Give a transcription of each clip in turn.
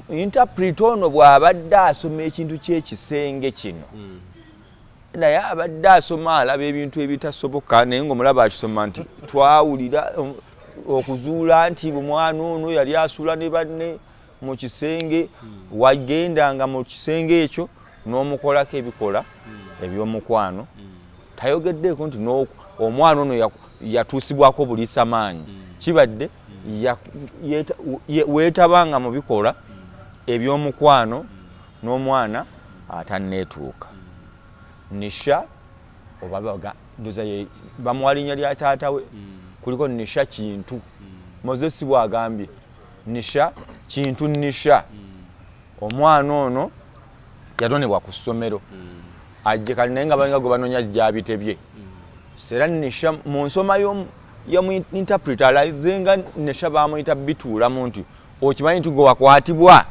Interpreter ono bw'abadde asoma ekintu ky'ekisenge kino, naye abadde asoma alaba ebintu ebitasoboka, naye ngaomulaba akisoma nti twawulira okuzuula nti omwana ono yali asula ne banne mu kisenge. Wagendanga mu kisenge ekyo n'omukolako ebikola ebyomukwano. Tayogeddeeko nti omwana ono yatuusibwako buliisa maanyi. Kibadde weetabanga mu bikola ebyomukwano n'omwana atanneetuuka. Nisha oba ndoza bamuwa linnya lya taata we, kuliko Nisha Kintu. Moses bwagambye Nisha Kintu, Nisha omwana ono yatonebwa ku ssomero ajje kali, naye nga balinga gwe banoonya gyabitebye. Era Nisha mu nsoma yomu interpreter alaze nga Nisha bamuyita bituulamu nti okimanyi nti gwe wakwatibwa.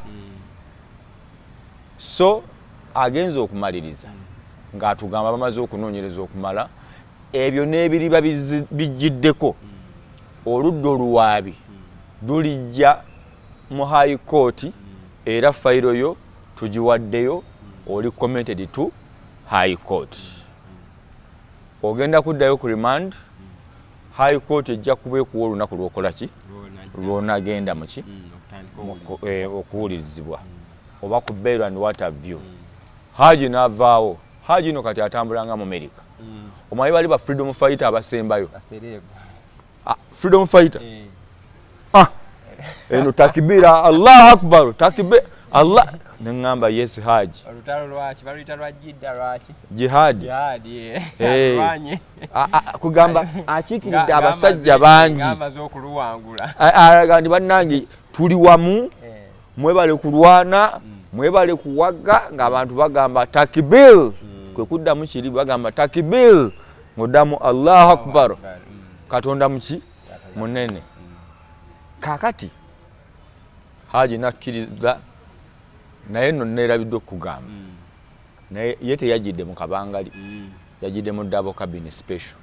So agenza okumaliriza ng'atugamba bamaze okunoonyereza okumala ebyo n'ebiriba bijjiddeko, oludda oluwaabi lulijja mu High Court, era fayiro yo tugiwaddeyo, oli committed to High Court, ogenda kuddayo ku remand. High Court ejja kuba ekuwa olunaku lwokola ki, lwonagenda muki okuwulirizibwa oba ku bail and what have you. Haji n'avaawo. Haji no kati atambula nga mu America. Omanyi bali ba freedom fighter abasembayo. Ah, freedom fighter. Ah, eno takibira, Allahu akbar, takibir Allah, neŋŋamba yes, Haji. Olutalo lwaki baluyita lwa Jidda? Lwaki? Jihadi. Jihadi. Eh. Kugamba akiikiridde abasajja bangi. Ngamaze okuluwangula. Alaga nti bannange tuli wamu, mwebale kulwana, mwebale kuwaga. Ng'abantu bagamba takbir, kwe kuddamu kiri bagamba takbir, ng'oddamu Allahu akbar, Katonda muki munene. Kakati Haji nakkiriza, naye nno neerabidde okugamba, naye ye teyajjidde mu kabangali, yajjidde mu double cabin special.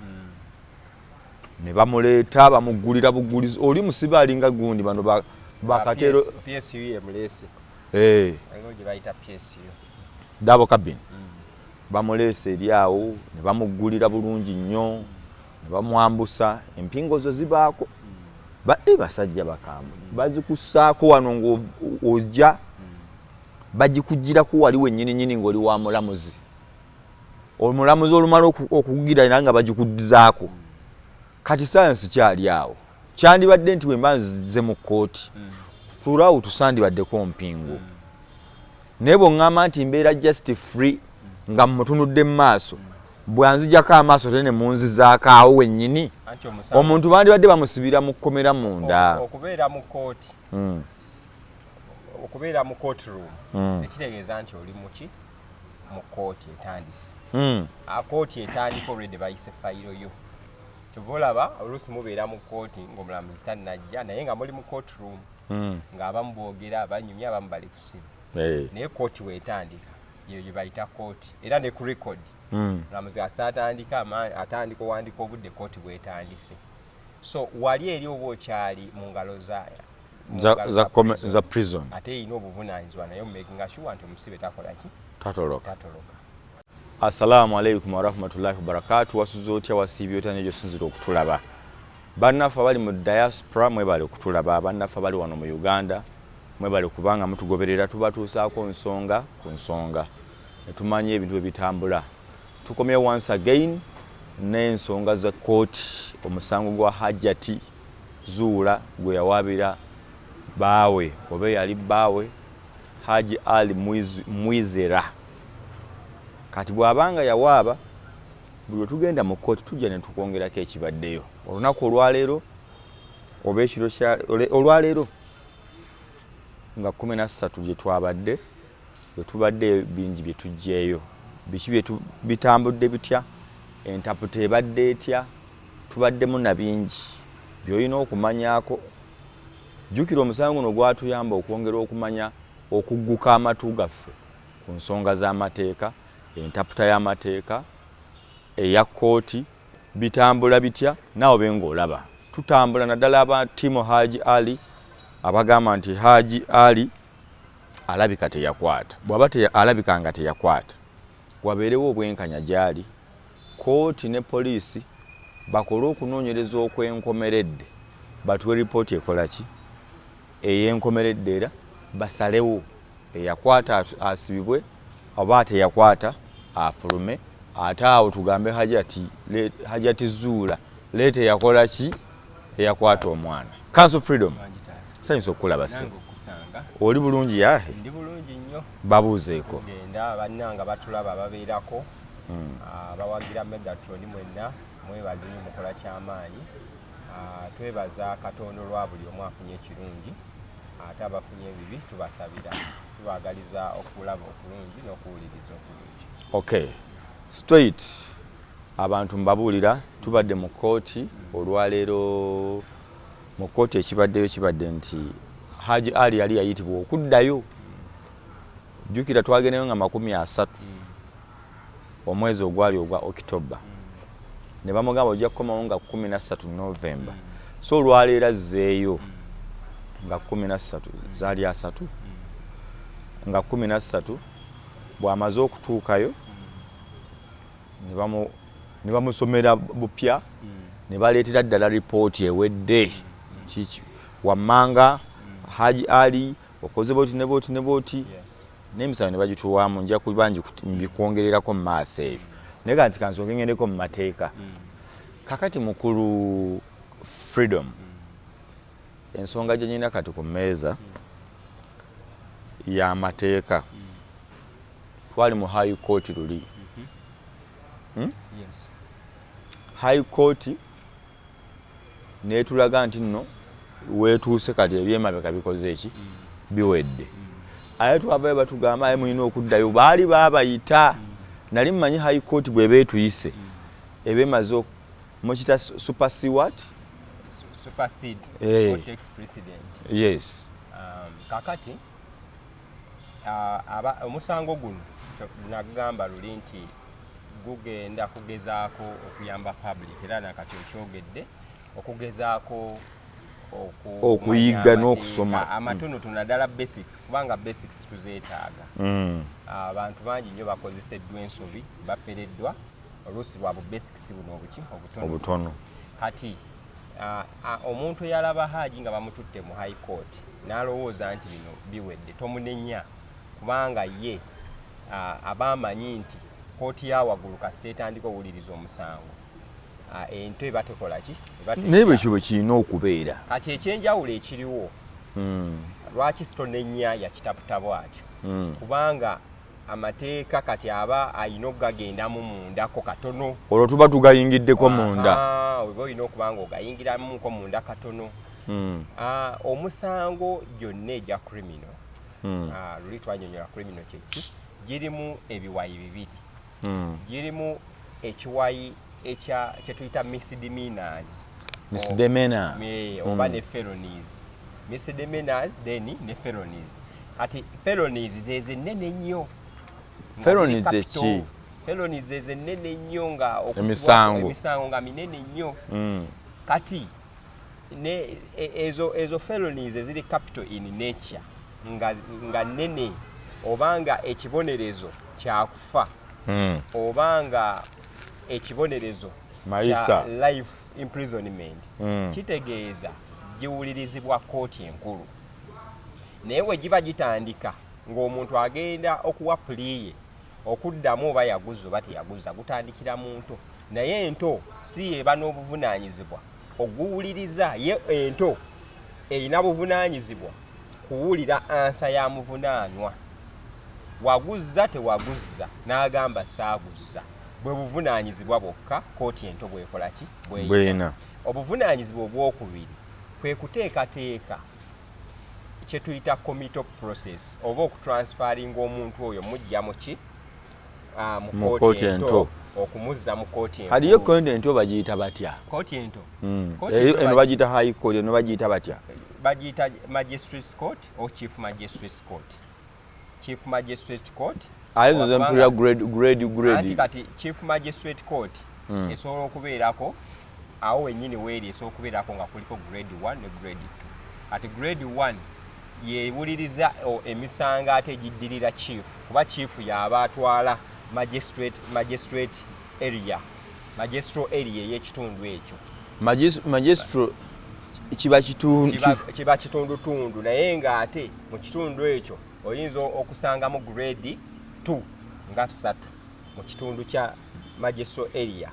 Ne bamuleeta, bamuggulira bugulizi. Oli musibe alinga gundi bano bakatero. PSU emuleese. Eh. Waliwo gye bayita PSU. Double cabin bamuleese eri awo, ne bamuggulira bulungi nnyo, ne bamwambusa empingo zo zibaako. Basajja bakambwe, bazikussaako wano ng'ojja, bagikugirako wali wennyini nyini ng'oli wa mulamuzi. Omulamuzi olumala okugira era nga bagikuddizaako. Kati sayansi kyali awo, kyandibadde nti bwe mba nzize mu kkooti throughout sandibaddeko mpingu, naye bw'oŋŋamba nti mbeera just free nga mmutunudde mu maaso, bwanzijako amaaso te ne munzizaako awo wennyini. Anti omusango Omuntu bandibadde bamusibira mu kkomera munda. Okubeera mu kooti, okubeera mu court room tekitegeeza nti oli muki mu kooti etandise. Kooti etandika already bayise fayiro yo. Kyova olaba oluusi mubeera mu kooti ng'omulamuzi tannajja, naye nga muli mu court room, ng'abamu boogera, banyumya, abamu bali ku ssimu. Naye kooti weetandika, yeyo gye bayita kooti, era ne ku record omulamuzi asaatandika atandika owandika obudde kooti bwetandise. So wali eri oba okyali mu ngalo za mu ngalo za za prison. Ate erina obuvunaanyizibwa naye omakinga sure nti omusibe takola ki? Tatoloka. Tatoloka. Assalamu alaikum warahmatullahi wabarakatu. Wasuze otya? Wasiibye otya? Nyo gyosinzira okutulaba, bannaffe abali mu diaspora, mwebale okutulaba. Bannaffe abali wano mu Uganda, mwebale kubanga mutugoberera, tubatuusaako nsonga ku nsonga netumanya ebintu bwe bitambula. Tukomye once again n'ensonga za kooti, omusango gwa Hajati Zuula gwe yawaabira baawe oba eyali bbaawe Haji Ali Mwizera. Kati bw'abanga yawaaba, buli lwe tugenda mu kkooti tujja ne tukwongerako ekibaddeyo olunaku olwaleero oba ekiro olwaleero nga 13 gye twabadde, bwe tubadde bingi bye tuggyeeyo. Biki bye bitambudde bitya? Entaputa ebadde etya? Tubaddemu na bingi by'olina okumanyaako. Jjukira omusango guno gwatuyamba okwongera okumanya, okugguka amatu gaffe ku nsonga z'amateeka, entaputa y'amateeka eya kkooti bitambula bitya. Naawe obe ng'olaba tutambula, naddala aba tiimu Haji Ali. Abagamba nti Haji Ali alabika teyakwata, bw'aba alabika nga teyakwata, wabeerewo obwenkanya gy'ali, kooti ne poliisi bakole okunoonyereza okwenkomeredde, batuwe ripooti ekola ki ey'enkomeredde, era basalewo eyakwata asibibwe oba teyakwata afulume. Ate awo tugambe Hajati, Hajati Zuula, leeta eyakola ki, eyakwata omwana. Counsel Freedom, sanyusa okukulaba. Se oli bulungi yahe? Ndi bulungi nnyo. Babuuzeeko. Genda bannanga batulaba babeerako abawagira Megatron mwenna, mwebale nnyo, mukola kyamaanyi. Twebaza Katonda olwa buli omu afunye ekirungi, ate abafunye ebibi tubasabira, tubaagaliza okulaba okulungi n'okuwuliriza okulungi. Okay, straight, abantu mbabuulira, tubadde mu kooti olwaleero. Mu kooti ekibaddeyo kibadde nti Haji Ali yali yayitibwa okuddayo. Jjukira twagendayo nga 30 omwezi ogwali ogwa Okitoba, ne bamugamba ojja kukomawo nga 13 Novemba. So olwaleero azzeeyo nga 13, zaali 30, nga 13. Bw'amaze okutuukayo ne bamusomera bupya, ne baleetera ddala ripooti ewedde kiki wammanga: Haji Ali okoze boti ne boti ne boti, n'emisango ne bagituwaamu. Nja kuba mbikwongererako mu maaso eyo, naye kanti kansooke ngendeko mu mateeka. Kakati mukulu Freedom, ensonga gye nyina kati ku mmeeza y'amateeka, twali mu High Court luli. Yes. High Court netulaga nti nno wetuuse kati, ebyemabega bikoze eki, biwedde. Aye twavayo batugamba, aye mulina okuddayo, baali baabayita. Nali mmanyi High Court bweba etuyise eba emaze mukita supersede what? Supersede Eh. or takes precedent. Yes. Kakati omusango guno nagamba luli nti gugenda kugezaako okuyamba public, era nakati okyogedde, okugezaako okuyiga okumanya n'okusoma. amateeka amatonotono, naddala basics, kubanga basics tuzeetaaga. Abantu bangi nnyo bakozeseddwa ensobi, bafereddwa oluusi lwa bu basics buno obuki, obutono. Obutono. Kati omuntu eyalaba Haji nga bamututte mu High Court n'alowooza nti bino biwedde, tomunenya, kubanga ye aba amanyi nti kooti ya waggulu kasita etandika owuliriza omusango, ento eba tekola ki? Eba Naye bwekyo bwe kirina okubeera. Kati ekyenjawulo ekiriwo, lwaki sitonenya yakitaputa bw'atyo? Kubanga amateeka kati aba ayina okugagendamu mundako katono. Olwo tuba tugayingiddeko munda. Aha, oba olina okuba nga ogayingiramuko munda katono. Omusango gyonna egya criminal, luli twanyonyola criminal kyeki, girimu ebiwayi bibiri. Girimu ekiwayi ekya kyetuyita misdemeanors. Misdemeanor. Oba ne felonies. Misdemeanors then ne felonies. Kati felonies zeze ennene ennyo. Nga Felonies ziri capital. ki? Felonies zeze ennene ennyo nga Emisango. Emisango nga minene nnyo. Kati ne ezo felonies eziri capital in nature, nga nene, oba nga ekibonerezo kyakufa, oba nga ekibonerezo Mayisa. kya life imprisonment, kitegeeza giwulirizibwa kooti enkulu. Naye bwe giba gitandika ng'omuntu agenda okuwa plea ye okuddamu oba yaguza oba teyaguza, gutandikira mu nto. Naye ento si yeba n'obuvunaanyizibwa oguwuliriza. Ye ento erina buvunaanyizibwa kuwulira answer ya muvunaanwa: waguzza, tewaguzza, n'agamba saaguzza. Bwe buvunaanyizibwa bwokka kooti ento bwekola ki? Bweyina. Bweyina. Obuvunaanyizibwa obwokubiri kwe kuteekateeka kye tuyita committal process, oba okutransfaringa omuntu oyo mujja mu ki? Mu Mu kooti kooti ento, ento. okumuzza mu kooti Kati yo enkulu. kooti ento bagiyita batya? Kooti ento. Kooti ento Eno bagiyita High Court, eno bagiyita batya? Bagiyita Magistrates Court or Chief Magistrates Court. Chief Magistrate Court. Aye zo Kubanga zempulira grade, grade, anti grade. Kati Chief Magistrate Court esobola okubeerako awo wennyini weeri, esobola okubeerako nga kuliko grade 1 ne grade 2. Kati grade 1 yewuliriza emisango ate egiddirira chief, kuba chief yaba atwala magistrate area, magistral area ey'ekitundu ekyo. Magistro kiba kitundu? Kiba kitundutundu, naye ng'ate mu kitundu ekyo oyinza okusangamu grade 2 nga 3 mu kitundu kya magistral area.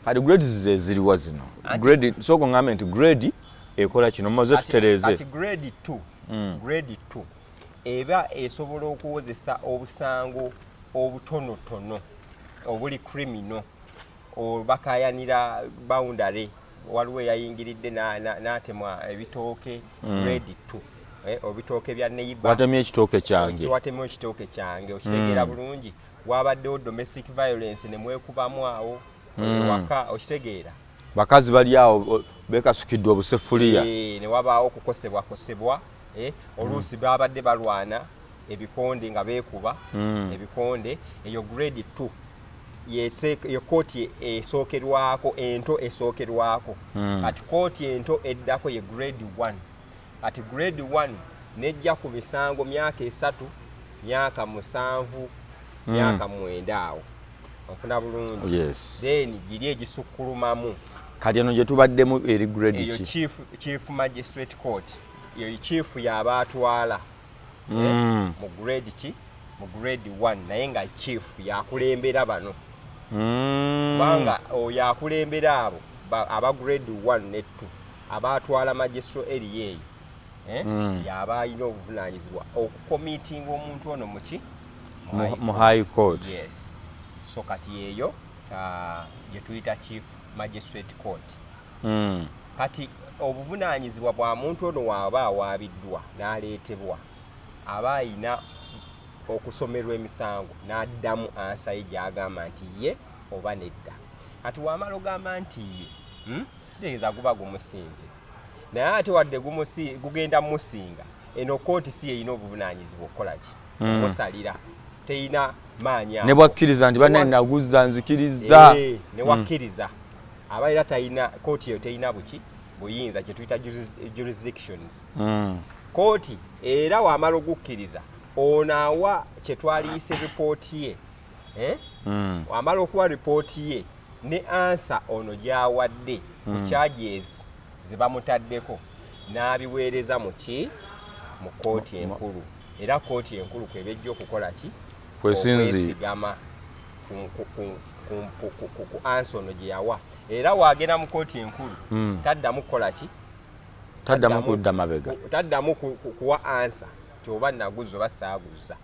Kati grades ze ziriwa zino? Grade, sooka oŋŋambe nti grade ekola kino, mumaze tutereeze. Kati grade 2, grade 2 eba esobola okuwozesa obusango obutonotono obuli criminal, bakayanira boundary, waliwo eyayingiridde n'atemwa ebitooke, grade 2, ebitooke bya neighbor. Watemye ekitooke kyange. Watemye ekitooke kyange, okitegeera bulungi? Wabaddewo domestic violence ne mwekubamu awo ewaka, okitegeera? Bakazi bali awo bekasukidde obusefuliya. Ne wabaawo okukosebwakosebwa, oluusi babadde balwana ebikonde nga beekuba ebikonde. Eyo grade 2 ye kooti esookerwako, ento esookerwako. Kati kooti ento eddako ye grade 1. Kati grade 1 nejja ku misango myaka 3, myaka 7, myaka 9 awo, onfuna bulungi? Yes. Then giri egisukkulumamu. Kati eno gye tubaddemu eri grade eyo ki? Chief magistrate court. Eyo chief yaba atwala mu grade ki, mu grade 1, naye nga chief yakulembera bano, kubanga oyo akulembera abo aba grade 1 ne 2, abatwala magistral area eyo, yaba alina obuvunanyizibwa okucommittinga omuntu ono muki? Mu high court. Yes. So kati eyo gye tuyita chief magistrate court. Kati obuvunanyizibwa bwa muntu ono, waaba awaabiddwa n'aleetebwa, aba ayina okusomerwa emisango n'addamu answer ye gy'agamba nti ye oba nedda. Kati wamala ogamba nti ye, Kitegeeza guba gumusinze, naye ate wadde gugenda musinga, eno kooti si yeyina obuvunanyizibwa okukola ki? Omusalira. Teyina maanyi Ne bwakkiriza nti bannaye naguzza, nzikiriza. Ne wakkiriza, aba era talina, kooti eyo terina buki, buyinza, kyetuyita jurisdictions. Kooti era wamala ogukkiriza, ono awa kyetwaliyise ripooti ye, eh? Wamala okuwa ripooti ye ne answer ono gy'awadde ku charges ze bamutaddeko, n'abiweereza mu ki, mu kooti enkulu. Era kooti enkulu kwebejja okukola ki? Kwesinziira. Okwesigama ku answer ono gye yawa. Era wagenda mu kooti enkulu, taddamu kukola ki? Taddamu kudda mabega. Taddamu kuwa answer ti oba naguza oba saaguza,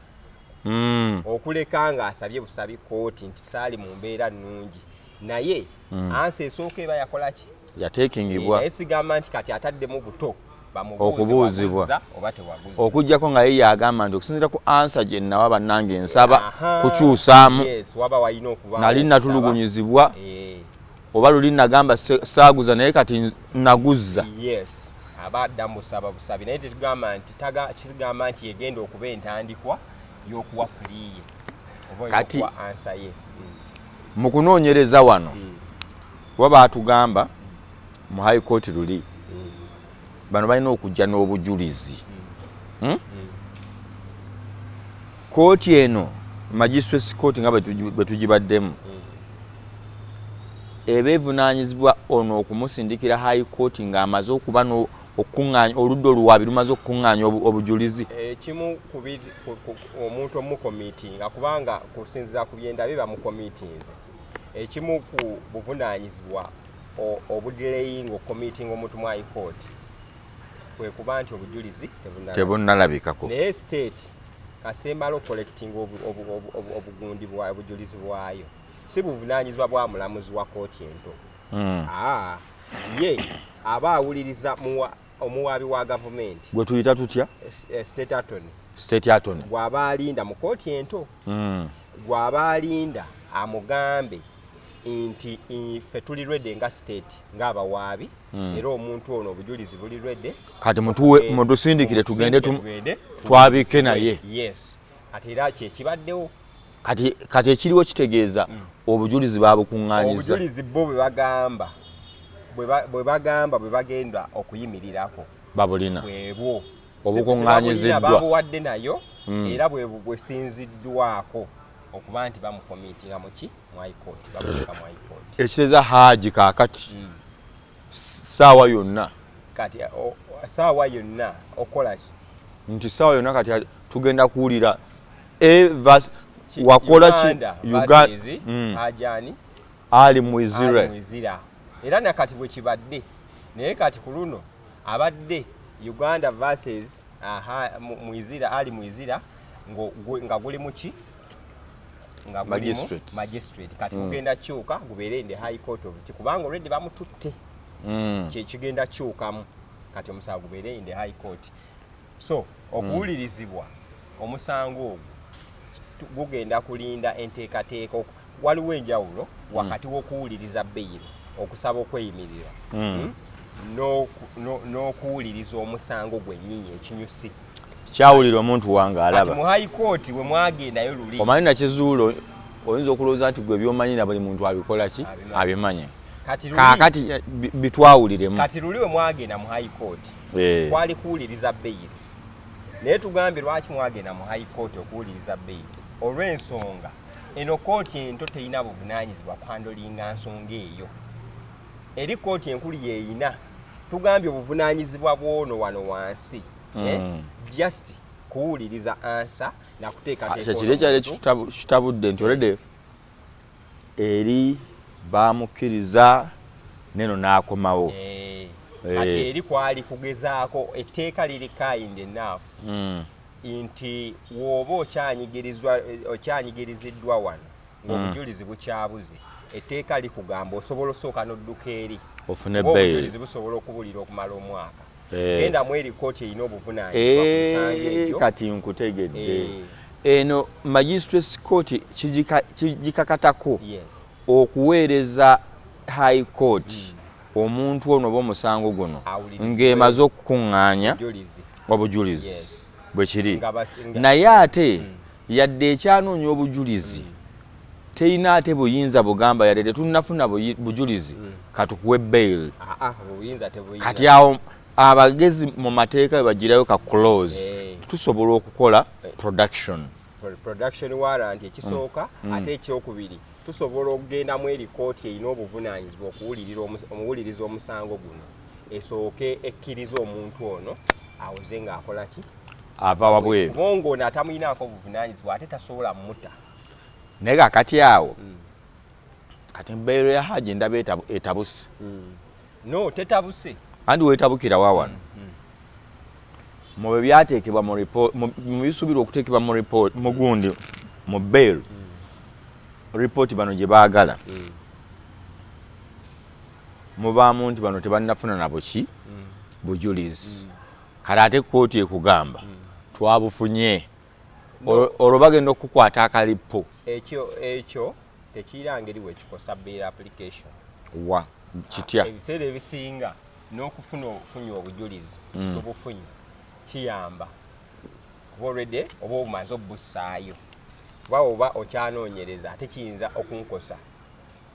okuleka ng'asabye busabi kooti nti saali mu mbeera nnungi. Naye answer esooka eba yakola ki? Yateekingibwa. Naye sigamba nti kati ataddemu buto bamubuuze. Okubuuzibwa. Waguza oba tewaguza? Okugjako nga ye yagamba nti okusinziira ku answer gye nawa, bannange, nsaba kukyusaamu. Yes, waba walina okuba Nali natulugunyizibwa, oba luli nagamba saaguza, naye kati naguzza. Yes, aba addamu busaba busabi, naye tetugamba nti kigamba nti egenda okuba entandikwa y'okuwa plea ye oba y'okuwa answer ye. Mu kunoonyereza wano, kuba baatugamba mu high court luli bano balina okujja n'obujulizi. Kooti eno, magistrates court, nga bwe tugibaddemu, eba evunaanyizibwa ono okumusindikira high court ng'amaze okuba okukuŋŋaanya, oludda oluwaabi lumaze okukuŋŋaanya obujulizi. Ekimu ku omuntu omucommittinga, kubanga kusinziira ku byendabye bamucommittinze, ekimu ku buvunaanyizibwa obudelayinga okucommittinga omuntu mu high court kwe kuba nti obujulizi tebunnalabika. Tebunnalabikako. Naye state kasita emala okucollectinga obugundi bwa obujulizi bwayo, si buvunaanyizibwa bwa mulamuzi wa kooti ento. Ye aba awuliriza omuwaabi wa gavumenti. Gwe tuyita tutya? State attorney. State attorney. Gw'aba alinda mu kooti ento, gw'aba alinda amugambe nti ffe tuli ready nga state, ng'abawaabi, era omuntu ono obujulizi buli ready. Kati mutuwe, mutusindikire tugende tugende twabike naye. Yes, kati era kyekibaddewo. Kati ekiriwo kitegeeza obujulizi babukuŋŋaanyiza. Obujulizi bo bwe bagamba, bwe bagamba bwe bagenda okuyimirirako. Babulina. Bwebwo. Obukuŋŋaanyiziddwa. Babuwadde nayo era bwe bwesinziddwako okuba nti bamucommittinga muki, mu High Court, bamuteeka mu High Court. Ekiteeza Haji kaakati saawa yonna. Kati saawa yonna okola ki? Nti saawa yonna kati tugenda kuwulira wakola ki? Uganda Hajani. Ali Mwizire. Mwizira. Era nakati bwe kibadde, naye kati ku luno abadde Uganda versus Mwizira, Ali Mwizira, nga guli muki, nga guli mu magistrate. Kati gugenda kyuka gubeere in the High Court of ki, kubanga already bamututte. Kyekigenda kyukamu kati omusango gubeere in the High Court. So okuwulirizibwa omusango ogwo gugenda kulinda enteekateeka. Waliwo enjawulo wakati w'okuwuliriza bail, okusaba okweyimirira, n'okuwuliriza omusango gwennyini ekinyusi. Kyawulira omuntu wange alaba. Mu High Court we mwagendayo luli. Omanyi nakizuulo, oyinza okulowooza nti gwe byomanyi na buli muntu abikola ki, abimanye. Kaakati bitwawuliremu. Kati luli we mwagenda mu High Court kwali kuwuliriza bail, naye tugambye lwaki mwagenda mu High Court okuwuliriza bail? Olw'ensonga eno kooti ento terina buvunaanyizibwa kuhandlinga nsonga eyo. Eri kooti enkulu yeeyina. Tugambye obuvunaanyizibwa bwono wano wansi just kuwuliriza ansa nakuteekateeka. Kiri ekyali kitabudde nti already eri bamukkiriza neno n'akomawo. Kati eri kwali kugezaako, etteeka liri kind enough nti w'oba okyanyigiriziddwa wano ng'obujulizi bukyabuze, etteeka likugamba osobola osooka n'odduka eri ofune bail. Obujulizi busobola okubulira okumala omwaka. Genda mu eri kooti erina obuvunaanyizibwa ku misango egyo. Kati nkutegedde. Eno magistrates court kigikakatako okuweereza High Court omuntu ono oba omusango guno ng'emaze okukuŋŋaanya obujulizi bwe kiri. Naye ate yadde ekyanoonya obujulizi, terina ate buyinza bugamba yadde tetunnafuna bujulizi katukuwe bail. Kati awo abagezi mu mateeka bwe bagirayo ka clause, tusobola okukola production. Production warrant ekisooka. Ate ekyokubiri, tusobola okugendamu eri kooti erina obuvunaanyizibwa okuwuliriza omusango guno, esooke ekkiriza omuntu ono awoze ng'akola ki? Ava wabweru. Kubanga ono atamuyinaako obuvunaanyizibwa ate tasobola muta. Naye kakati awo kati embeero ya Haji ndaba etabuse. No, tetabuse. Andi weetabukira wa wano mu bwe byateekebwa mu report, mu bisuubirwa okuteekebwa mu report, mu gundi, mu bail report bano gye baagala, mubaamu nti bano tebannafuna na buki, bujulizi. Kale ate kooti ekugamba twabufunye. Olwo bagenda okukwata akalipo. Ekyo tekirina ngeri wekikosa bail application. Wa kitya? Ebiseera ebisinga n'okufuna obufunyi obujulizi kitobufunyi kiyamba, kuba already oba obumaze obussaayo, kuba oba okyanoonyereza ate kiyinza okunkosa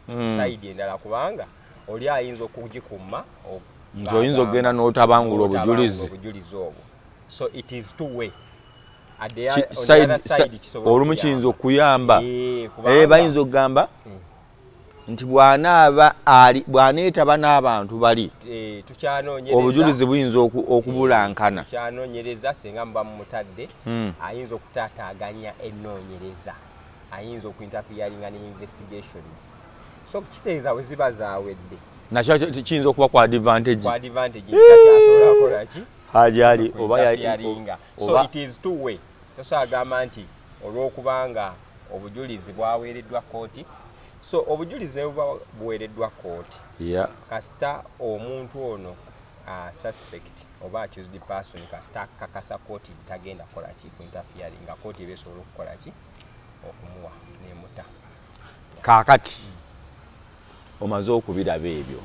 side endala, kubanga oli ayinza okugikuuma. Nti oyinza okugenda n'otabangula obujulizi. Obujulizi obwo. So it is two way. Olumu kiyinza okuyamba. Bayinza okugamba nti bw'anaaba ali bw'aneetaba n'abantu bali, obujulizi buyinza okubulankana. Tukyanoonyereza, singa muba mumutadde ayinza okutaataaganya ennoonyereza, ayinza okuinterferinga ne investigations. So kitegeeza bwe ziba zaawedde. Nakyo kiyinza okuba ku advantage. Ku advantage kati asobola kukola ki? Haji Ali oba So it is two way. Tosobola gamba nti olw'okubanga obujulizi bwaweereddwa kooti. So obujulizi ne buba buweereddwa kooti, kasita omuntu ono suspect oba accused person kasita akakasa kooti tagenda kukola ki, ku interfering, nga kooti eba esobola okukola ki, okumuwa nemuta. Kaakati omaze okubiraba ebyo,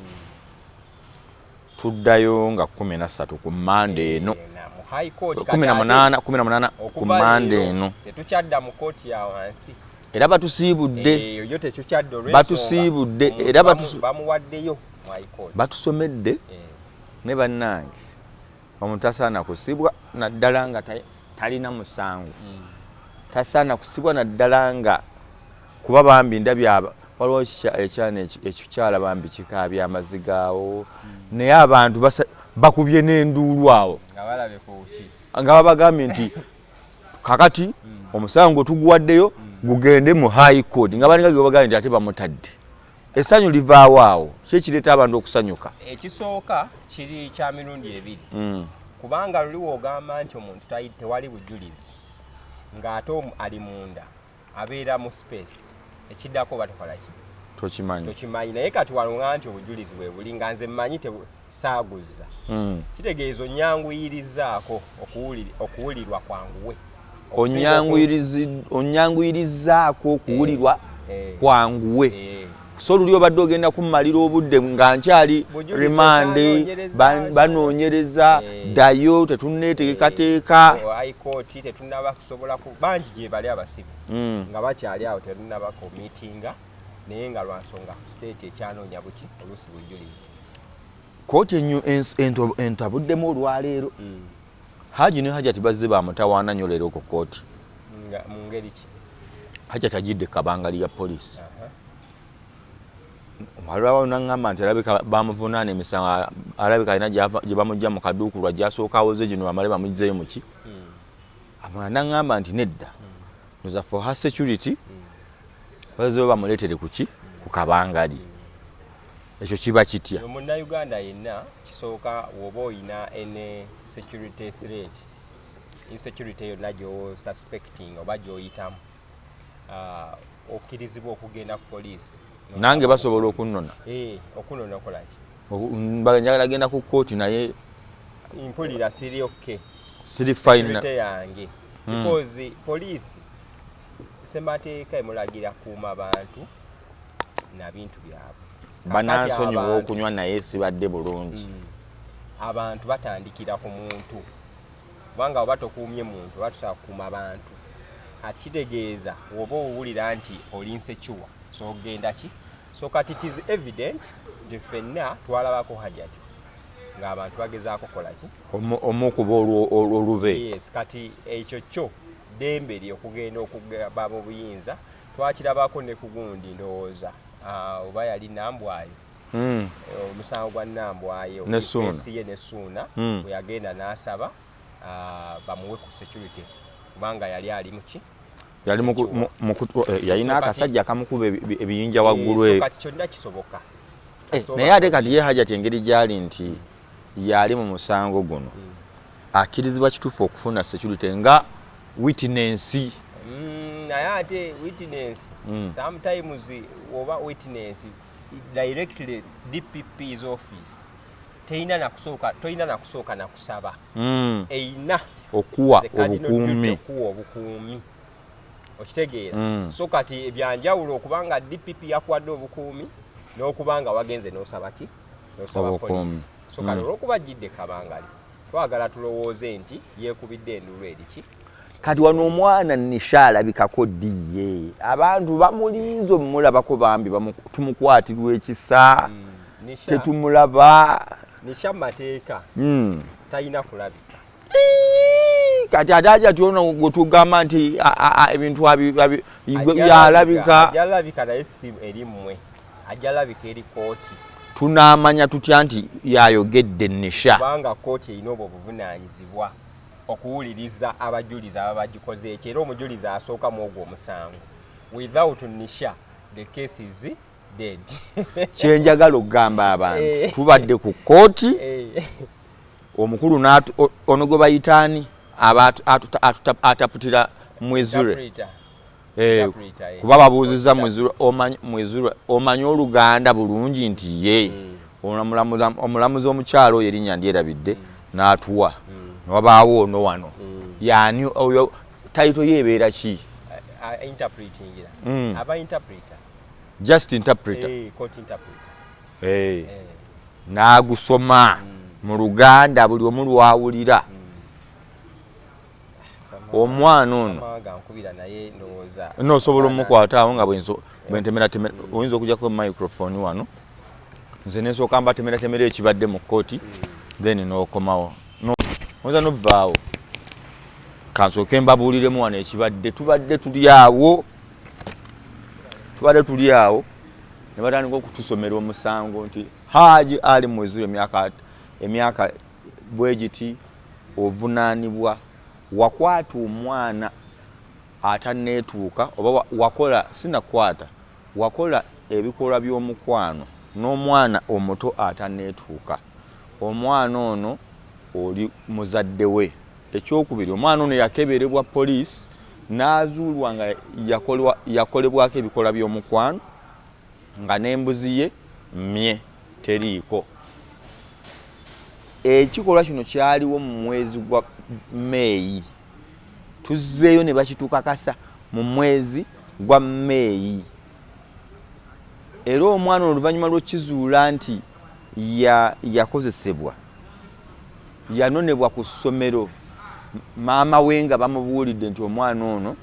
tuddayo nga 13 ku Mande eno. 18 ku Mande eno. Tetukyadda mu kooti ya wansi. Era batusiibudde. Yo tetukyadda. Batusiibudde era bamuwaddeyo. Batusomedde ne bannange. Omuntu tasaana kusibwa naddala nga talina musango. Tasaana kusibwa naddala nga kuba bambi ndabye waliwo ekyana ekikyala bambi kikaabya amaziga awo, naye abantu bakubye n'enduulu awo nga babagambye nti kakati omusango tuguwaddeyo gugende mu High Court, nga balinga gebagambye nti ate bamutadde. Essanyu livaawo awo, ki ekireeta abantu okusanyuka? Ekisooka kiri kya mirundi ebiri, kubanga luli w'ogamba nti omuntu tewali bujulizi ng'ate ali munda abeera mu space, ekiddako oba tokola ki? Tokimanyi. Tokimanyi. Naye kati wano nti obujulizi bwe buli nga nze mmanyi saaguza, kitegeeza onyanguyirizaako okuwulirwa kwanguwe. Onyanguyirizaako okuwulirwa kwanguwe. So luli obadde ogenda kummalira obudde nga nkyali remand, banoonyereza, ddayo, tetunneeteekateeka. High Court tetunaba kusobola, bangi gye bali abasibe nga bakyali awo, tetunaba committinga, naye nga lwansonga state ekyanoonya buki oluusi bujulizi. Kooti entabuddemu olwaleero. Haji ne Hajati bazze bamutawaana nnyo leero ku kooti. Mu ngeri ki? Hajati ajidde kabangali ya poliisi, waliwo naŋŋamba nti alabika bamuvunaana emisango, alabika alina gye bamugja mu kaduukulwa gyasooka awoze gino bamale bamugzeyo muki. Amala naŋŋamba nti nedda, noza for her security bazeyo bamuleetere kuki, ku kabangali. Ekyo kiba kitya? Munnayuganda yenna kisooka woba oyina ene security threat, insecurity yonna gyosuspecting oba gyoyitamu, okkirizibwa okugenda ku poliisi. Nange basobola okunnona? Eh, okunona okolaki? Njagala genda ku kooti naye mpulira siri okay. Siri fine. Yange, because poliisi semateeka emulagira kuuma bantu na bintu byabwe. Banansonyiwa okunywa naye sibadde bulungi. Abantu batandikira ku muntu, kubanga oba tokuumye muntu oba tusobola kukuuma bantu. Ati kitegeeza woba owulira nti oli insecure, so ogenda ki? So kati it is evident nti ffenna twalabako Hajati ng'abantu bagezaako kola ki? Omukuba olube. Yes, kati ekyo kyo ddembe lye okugenda okugaba mu buyinza. Twakirabako ne ku gundi, ndowooza oba yali Nambwayo, omusango gwa Nambwayo. Ne Suuna. Ye ne Suuna, bwe yagenda n'asaba bamuwe ku security kubanga yali ali muki? Yali yalina akasajja akamukuba ebiyinja waggulu. So kati kyonna kisoboka. Naye ate kati ye Hajati engeri gyali nti yali mu musango guno, akkirizibwa kituufu okufuna security nga witness? Naye ate witness, sometimes oba witness directly DPP's office teyina nakusooka, toyina nakusooka nakusaba, eyina okuwa obukuumi. Okuwa obukuumi, okitegeera? So kati ebyanjawulo okubanga DPP yakuwadde obukuumi n'okubanga wagenze n'osaba ki? N'osaba obukuumi. Police. So kati olwokuba jjidde kabangali, twagala tulowooze nti yeekubidde enduulu eriki. Kati wano omwana Nisha alabikako ddi ye? Abantu bamulinze omulabako bambi, tumukwatirwa ekisa. Nisha, tetumulaba. Nisha mu mateeka talina kulabika. Ii, kati ate Hajati ono gwe tugamba nti ebintu yalabika. Ajja labika, naye si eri mmwe, ajja labika eri kooti. Tunaamanya tutya nti yayogedde Nisha? Kubanga kooti erina obwo obuvunaanyizibwa okuwuliriza abajulizi aba bagikoze ekyo, era omujulizi asooka mu ogwo omusango, without Nisha the case is dead. Kyenjagala okugamba abantu, tubadde ku kooti, omukulu ono gwe bayitaani aba ataputira Mwezure. Interpreter. Interpreter, eh. Kuba babuuziza Mwezure, Mwezure omanyi Oluganda bulungi? Nti ye. Omulamuzi omukyalo oyo erinnya ndyerabidde, n'atuwa newabaawo ono wano, yaani oyo title ye ebeera ki? Interpretingira aba interpreter. Just interpreter. Court interpreter. N'agusoma mu Luganda buli omu lwawulira. Omwana ono Amanga nkubira, naye ndowooza nosobola omukwata awo nga bwentemeratemera, oyinza okujjako microphone wano, nze nensooka mbatemeratemera ekibadde mu kooti, then n'okomawo. Oyinza n'ovaawo. Kansooke mbabuuliremu wano ekibadde. Tubadde tuli awo, tubadde tuli awo ne batandika okutusomera omusango nti Haji Ali Mweziro emyaka bwe giti ovunaanibwa wakwata omwana atanneetuuka oba wakola sinakwata wakola ebikolwa by'omukwano n'omwana omuto atanneetuuka. Omwana ono oli muzadde we. Ekyokubiri, omwana ono yakeberebwa poliisi n'azuulwa nga yakolebwako ebikolwa by'omukwano nga n'embuzi ye mmye teriiko. Ekikolwa kino kyaliwo mu mwezi gwa Meeyi. Tuzzeeyo ne bakitukakasa mu mwezi gwa Meeyi. Era omwana oluvannyuma lw'okukizuula nti yakozesebwa, yanonebwa ku ssomero maama we nga bamubuulidde nti omwana ono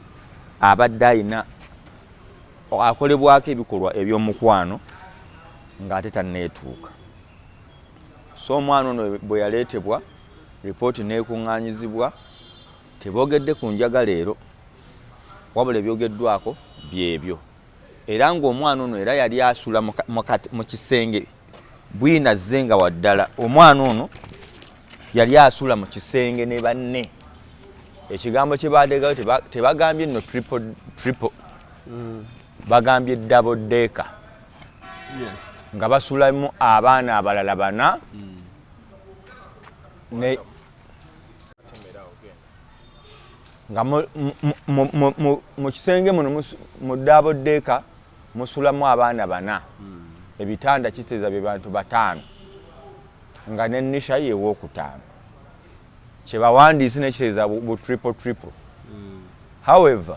abadde alina akolebwako ebikolwa eby'omukwano ng'ate tanneetuuka. So omwana ono bwe yaleetebwa, ripooti n'ekuŋŋaanyizibwa, teboogedde ku njaga leero, wabula ebyogeddwako byebyo. Era ng'omwana ono era yali asula mu kisenge bwina azze nga waddala. Omwana ono yali asula mu kisenge ne banne. Ekigambo kye baateekayo tebagambye nno triple, triple. Bagambye double decker. Nga basulamu abaana abalala bana. Ne nga mu kisenge muno mu double decker musulamu abaana bana. Ebitanda kitegeeza bye bantu bataano, nga ne Nisha yewookutaano. Kye bawandiise nekitegeeza bu triple triple. However,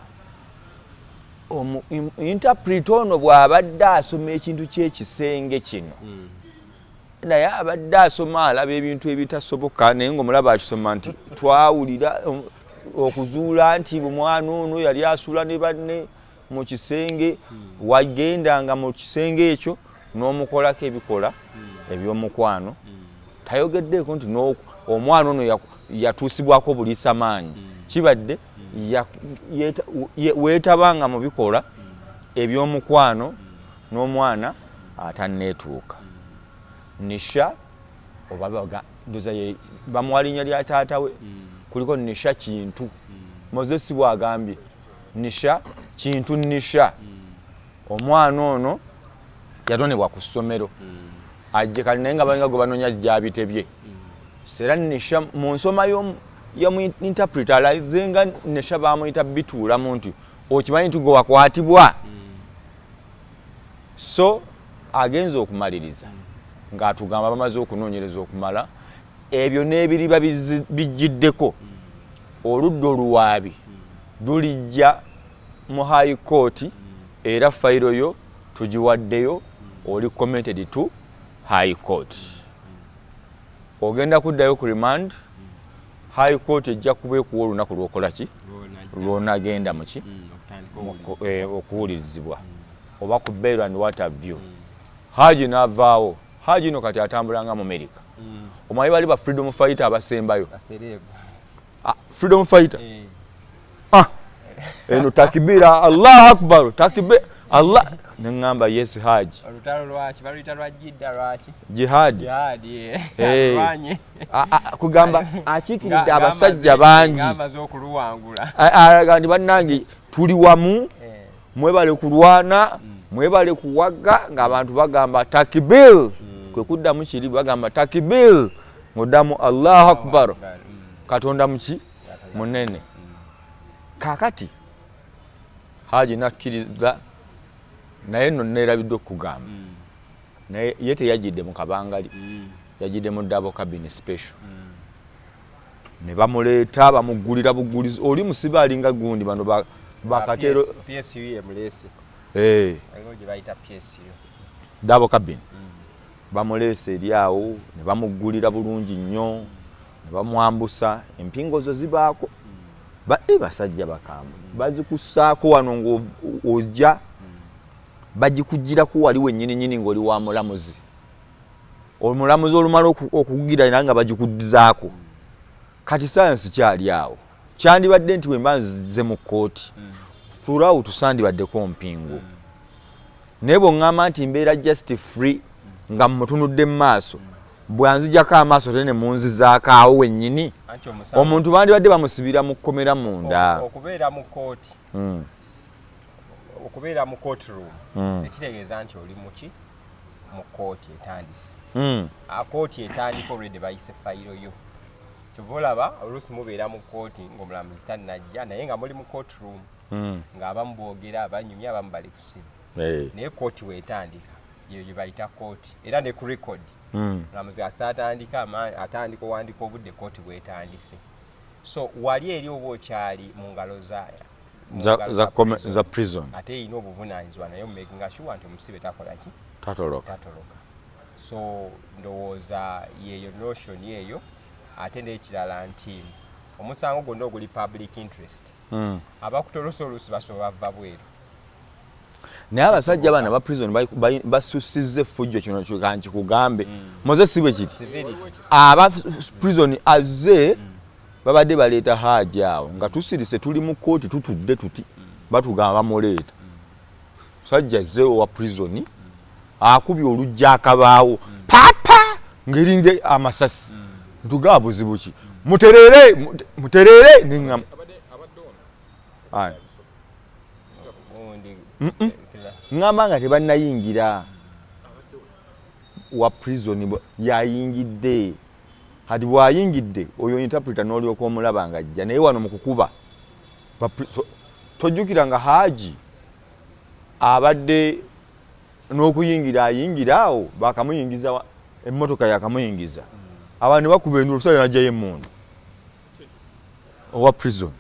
interpreter ono bw'abadde asoma ekintu ky'ekisenge kino, naye abadde asoma alaba ebintu ebitasoboka, naye ng'omulaba akisoma nti twawulira okuzuula nti omwana ono yali asula ne banne mu kisenge, wagendanga mu kisenge ekyo n'omukolako ebikola eby'omukwano. Tayogeddeeko nti omwana ono yatuusibwako buliisa maanyi. Kibadde weetabanga mu bikola eby'omukwano n'omwana atanneetuuka. Nisha oba ndoza bamuwa linnya lya taata we, kuliko Nisha Kintu. Moses bw'agambye Nisha Kintu. Nisha omwana ono yatonebwa ku ssomero ajje kali, naye nga balinga gwe banoonya gyabitebye. Era Nisha mu nsoma y'omu interpreter alaze nga Nisha bamuyita bituulamu nti okimanyi nti gwe wakwatibwa. So agenze okumaliriza ng'atugamba bamaze okunoonyereza okumala ebyo n'ebiriba bijjiddeko, oludda oluwaabi lulijja mu High Court, era fayiro yo tugiwaddeyo, oli committed to High Court, ogenda kuddayo ku remand. High Court ejja kuba ekuwa olunaku lwokola ki lwonagenda muki okuwulirizibwa oba ku bail and what have you. Haji n'avaawo. Haji no kati atambula nga mu America. Omanyi bali ba freedom fighter abasembayo, freedom fighter. Eno takibira, Allahu akbar, takibira, Allah. Neŋŋamba yes, Haji. Olutalo lwaki baluyita lwa Jidda? Lwaki? Jihadi. Jihadi. Kugamba akiikiridde abasajja bangi. Amaze okuluwangula. Alaga nti bannange tuli wamu, mwebale kulwana, mwebale kuwaga. Ng'abantu bagamba takbir, kwe kuddamu kiri bagamba takbir, ng'oddamu Allahu akbar, Katonda muki munene. Kakati Haji nakkiriza, naye nno neerabidde okugamba, naye ye teyajjidde mu kabangali, yajjidde mu double cabin special. Ne bamuleeta, bamuggulira bugulizi. Oli musibe alinga gundi bano bakatero. PSU emuleese. Gye bayita PSU. Double cabin bamuleese eri awo, ne bamuggulira bulungi nnyo, ne bamwambusa. Empingo zo zibaako basajja bakambwe, bazikussaako wano ng'ojja, bagikugirako wali wennyini nyini ng'oli wa mulamuzi. Omulamuzi olumala okugira era nga bagikuddizaako. Kati sayansi kyali awo, kyandibadde nti bwe mba nzize mu kkooti, throughout sandibaddeko mpingu, naye bw'oŋŋamba nti mbeera just free nga mmutunudde mu maaso, bwanzijako amaaso te ne munzizaako awo wennyini, Anti omusango omuntu bandibadde bamusibira mu kkomera munda. Okubeera mu kooti, okubeera mu court room, ekitegeeza nti oli muki, mu kooti etandise. Kooti etandika, already bayise fayiro yo. Kyova olaba oluusi mubeera mu kooti ng'omulamuzi tannajja, naye nga muli mu court room, ng'abamu boogera, banyumya, abamu bali ku ssimu, naye kooti weetandika, yeyo gye bayita kooti. Era ne ku record, omulamuzi asaatandika atandika owandika obudde kooti bwetandise. So wali eri oba okyali mu ngalo za mu ngalo prison. Za prison. Ate erina obuvunaanyizibwa naye omumakinga sure nti omusibe takola ki? Tatoloka. Tatoloka. So ndowooza yeeyo notion eyo. Ate n'ekirala nti omusango gwonna oguli public interest, abakutolosa oluusi basobola bava bweru. Naye abasajja bano aba prison basusizza effujjo. Kino kankikugambe, Moze, si bwe kiri? Severity. Aba prison azze, babadde baleeta Haaji awo nga tusirise, tuli mu kooti, tutudde tuti, batugamba bamuleeta. Musajja azze owa prison, akubye olujja akabaawo papa ngeringa amasasi. Ntugamba buzibu ki? Mutereere, mutereere, neŋŋamba. Aye. Gundi. Ŋŋamba nga tebannayingira wa prison, yayingidde. Kati bw'ayingidde oyo interpreter n'olyoka omulaba nga ajja, naye wano mu kukuba tojjukira nga Haaji abadde n'okuyingira, ayingira awo bakamuyingiza, emmotoka yakamuyingiza, abantu ne bakuba endu, olusajja najjayo emmundu owa prison.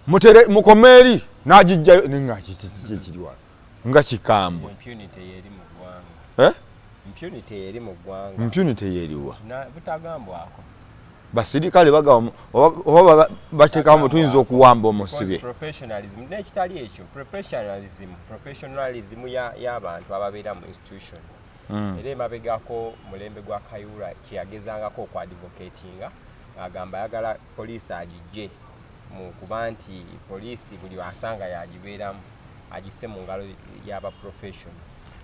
Mutere mukome eri, n'agijjayo, nenga kiki kiri wano nga kikambwe. Impunity yeri mu ggwanga. Eh? Impunity yeri mu ggwanga. Impunity yeriwa? Butagambwako. Basirikale bagaba oba bateekamu tuyinza okuwamba omusibe. Because professionalism n'ekitali ekyo, professionalism y'abantu ababeera mu institution. Era emabegako mulembe gwa Kayihura kyeyagezangako okwadvocatinga, agamba ayagala poliisi agijje mu kuba nti poliisi buli asanga yagibeeramu, agisse mu ngalo y'aba professional.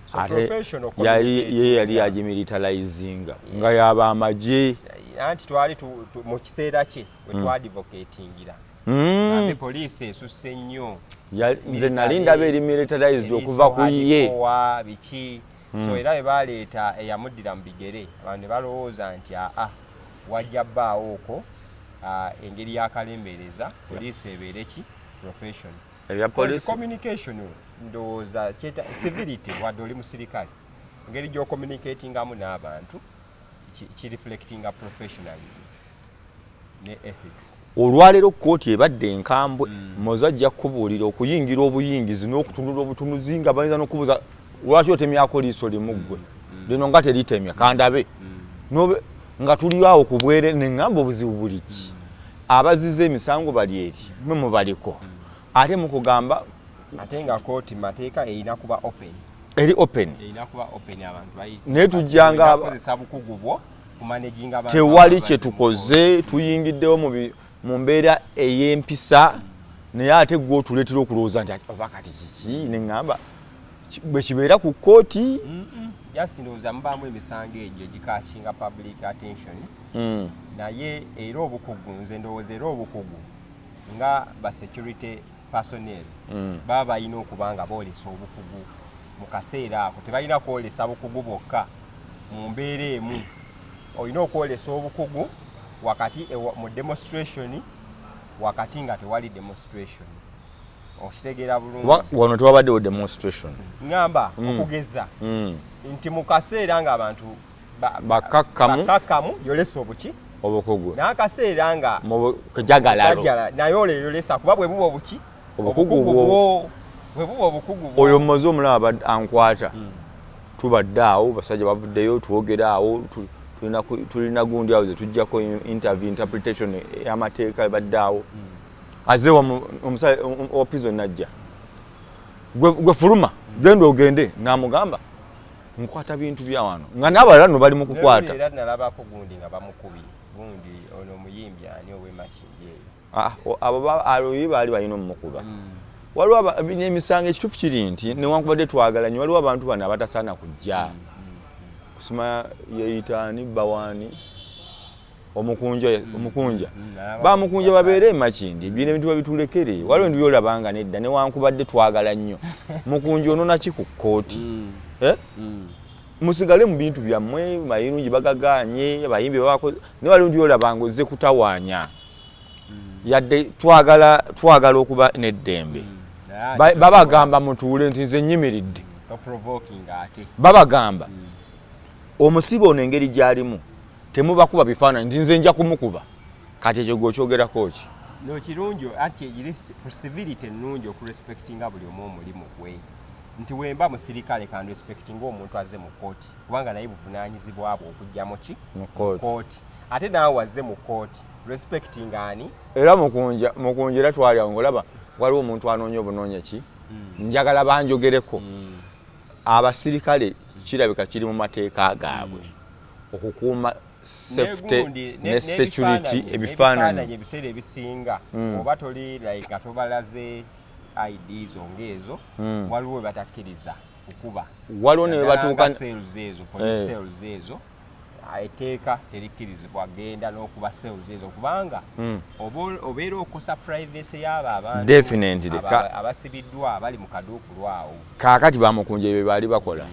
So Ate professional ye yali communicating. Yagimilitarizinga nga yaba amagye. Anti twali mu kiseera kye we twadvocatingira, ambe poliisi esusse nnyo. Nze nali ndaba eri militarized okuva ku ye. Hardcore, biki. So era bwe baleeta eyamuddira mu bigere, abantu ne balowooza nti aa wajja bbaawo okwo engeri y'akalembereza poliisi ebeere ki, profession. Ebya poliisi. Communication ndowooza civility, wadde oli musirikale, engeri gy'ocommunicatingamu n'abantu kireflectinga professionalism ne ethics. Olwaleero kooti ebadde enkambwe. Moze ajja kukubuulira okuyingira obuyingizi n'okutunula obutunuzi nga bayinza n'okubuuza lwaki otemyako liiso limu ggwe, lino nga teritemya kandabe. Nga tuli awo ku bwere, neŋŋamba obuzibu buli ki? Abaziza emisango bali eri, mwe mubaliko, ate mukugamba. Ate nga kooti mateeka erina kuba open. Eri open. Erina kuba open, abantu Naye tujjanga kukozesa bukugu bwo kumanaginga abantu Tewali ababaze kye tukoze, tuyingiddewo mu mbeera ey'empisa, naye ate gwe otuleetera okulowooza nti oba kati kiki? Neŋŋamba bwe kibeera ku kkooti. Just ndowooza mubaamu emisango egyo egicatchinga public attention, naye era obukugu, nze ndowooza era obukugu nga ba security personnel baba balina okuba nga boolesa obukugu mu kaseera ako. Tebalina kwolesa bukugu bwokka mu mbeera emu, olina okwolesa obukugu wakati mu demonstration, wakati nga tewali demonstration. Okitegeera bulungi? Wano tewabaddewo demonstration. Ŋŋamba okugeza nti mu kaseera ng'abantu Bakakkamu. Bakakkamu, yolesa obuki? Obukugu. N'akaseera nga mu kujagalalo, kajala naye oleyolesa, kuba bwe buba obuki? Obukugu bwo. Bwo bwe buba obukugu bwo. Oyo Moze omulaba ankwata, tubadde awo, basajja bavuddeyo, twogera awo, tulina gundi awo zetujjako interview, interpretation y'amateeka ebadde awo. Aze omusajja wa prison najja, gwe fuluma, genda ogende. Namugamba nkwata bintu bya wano nga n'abalala no bali mu kukwata. Era nalabako gundi nga bamukubye. Gundi ono omuyimbi ani ow'emakindi eyo? Ah, abo aloyi baali balina omukuba. Waliwo emisango. Ekituufu kiri nti newankubadde twagala nnyo, waliwo abantu bano abatasaana kujja kusima. Yeyitaani bawaani omukunja, omukunja bamukunja babeere emakindi. Bino ebintu babitulekere. Waliwo ebintu byolabanga nedda, newankubadde twagala nnyo. Mukunja ononaki ku kkooti? Eh? Musigale mu bintu byammwe. Mayirungi bagaganye, abayimbi babakoze, naye waliwo ebintu byolabanga ozze kutawaanya. Yadde twagala, twagala okuba n'eddembe. Babagamba mutuule nti nze nyimiridde. Babagamba omusibe ono engeri gy'alimu temubakuba bifaananyi nti nze nja kumukuba. Kati ekyo gwe okyogerako ki? No, kirungi anti eri civility ennungi okurespectinga buli omu omulimu gwe, nti wemba musirikale kanrespectinga omuntu azze mu kooti, kubanga naye buvunaanyizibwa bwe okujja muki? Mu kooti. Kooti. Ate naawe wazze mu kooti, respecting ani? Era mukunja, mukunja era twali awo ngaolaba waliwo omuntu anoonya obunoonya ki, njagala banjogereko. Abasirikale kirabika kiri mu mateeka gaabwe okukuuma safety Negundi, ne security. N'ebifaananyi. Ebifaananyi. Ebiseera ebisinga oba toli like nga tobalaze ID zo ng'ezo, waliwo we batakkiriza kukuba. Waliwo ne Naddala batuuka nga cells ezo, police cells ezo, etteeka terikkirizibwa genda n'okuba cells ezo, kubanga obeera okosa privacy y'abo abantu Definitely. Abasibiddwa abali mu kaduukulu awo. Kaakati bamukunja ebyo baali bakola,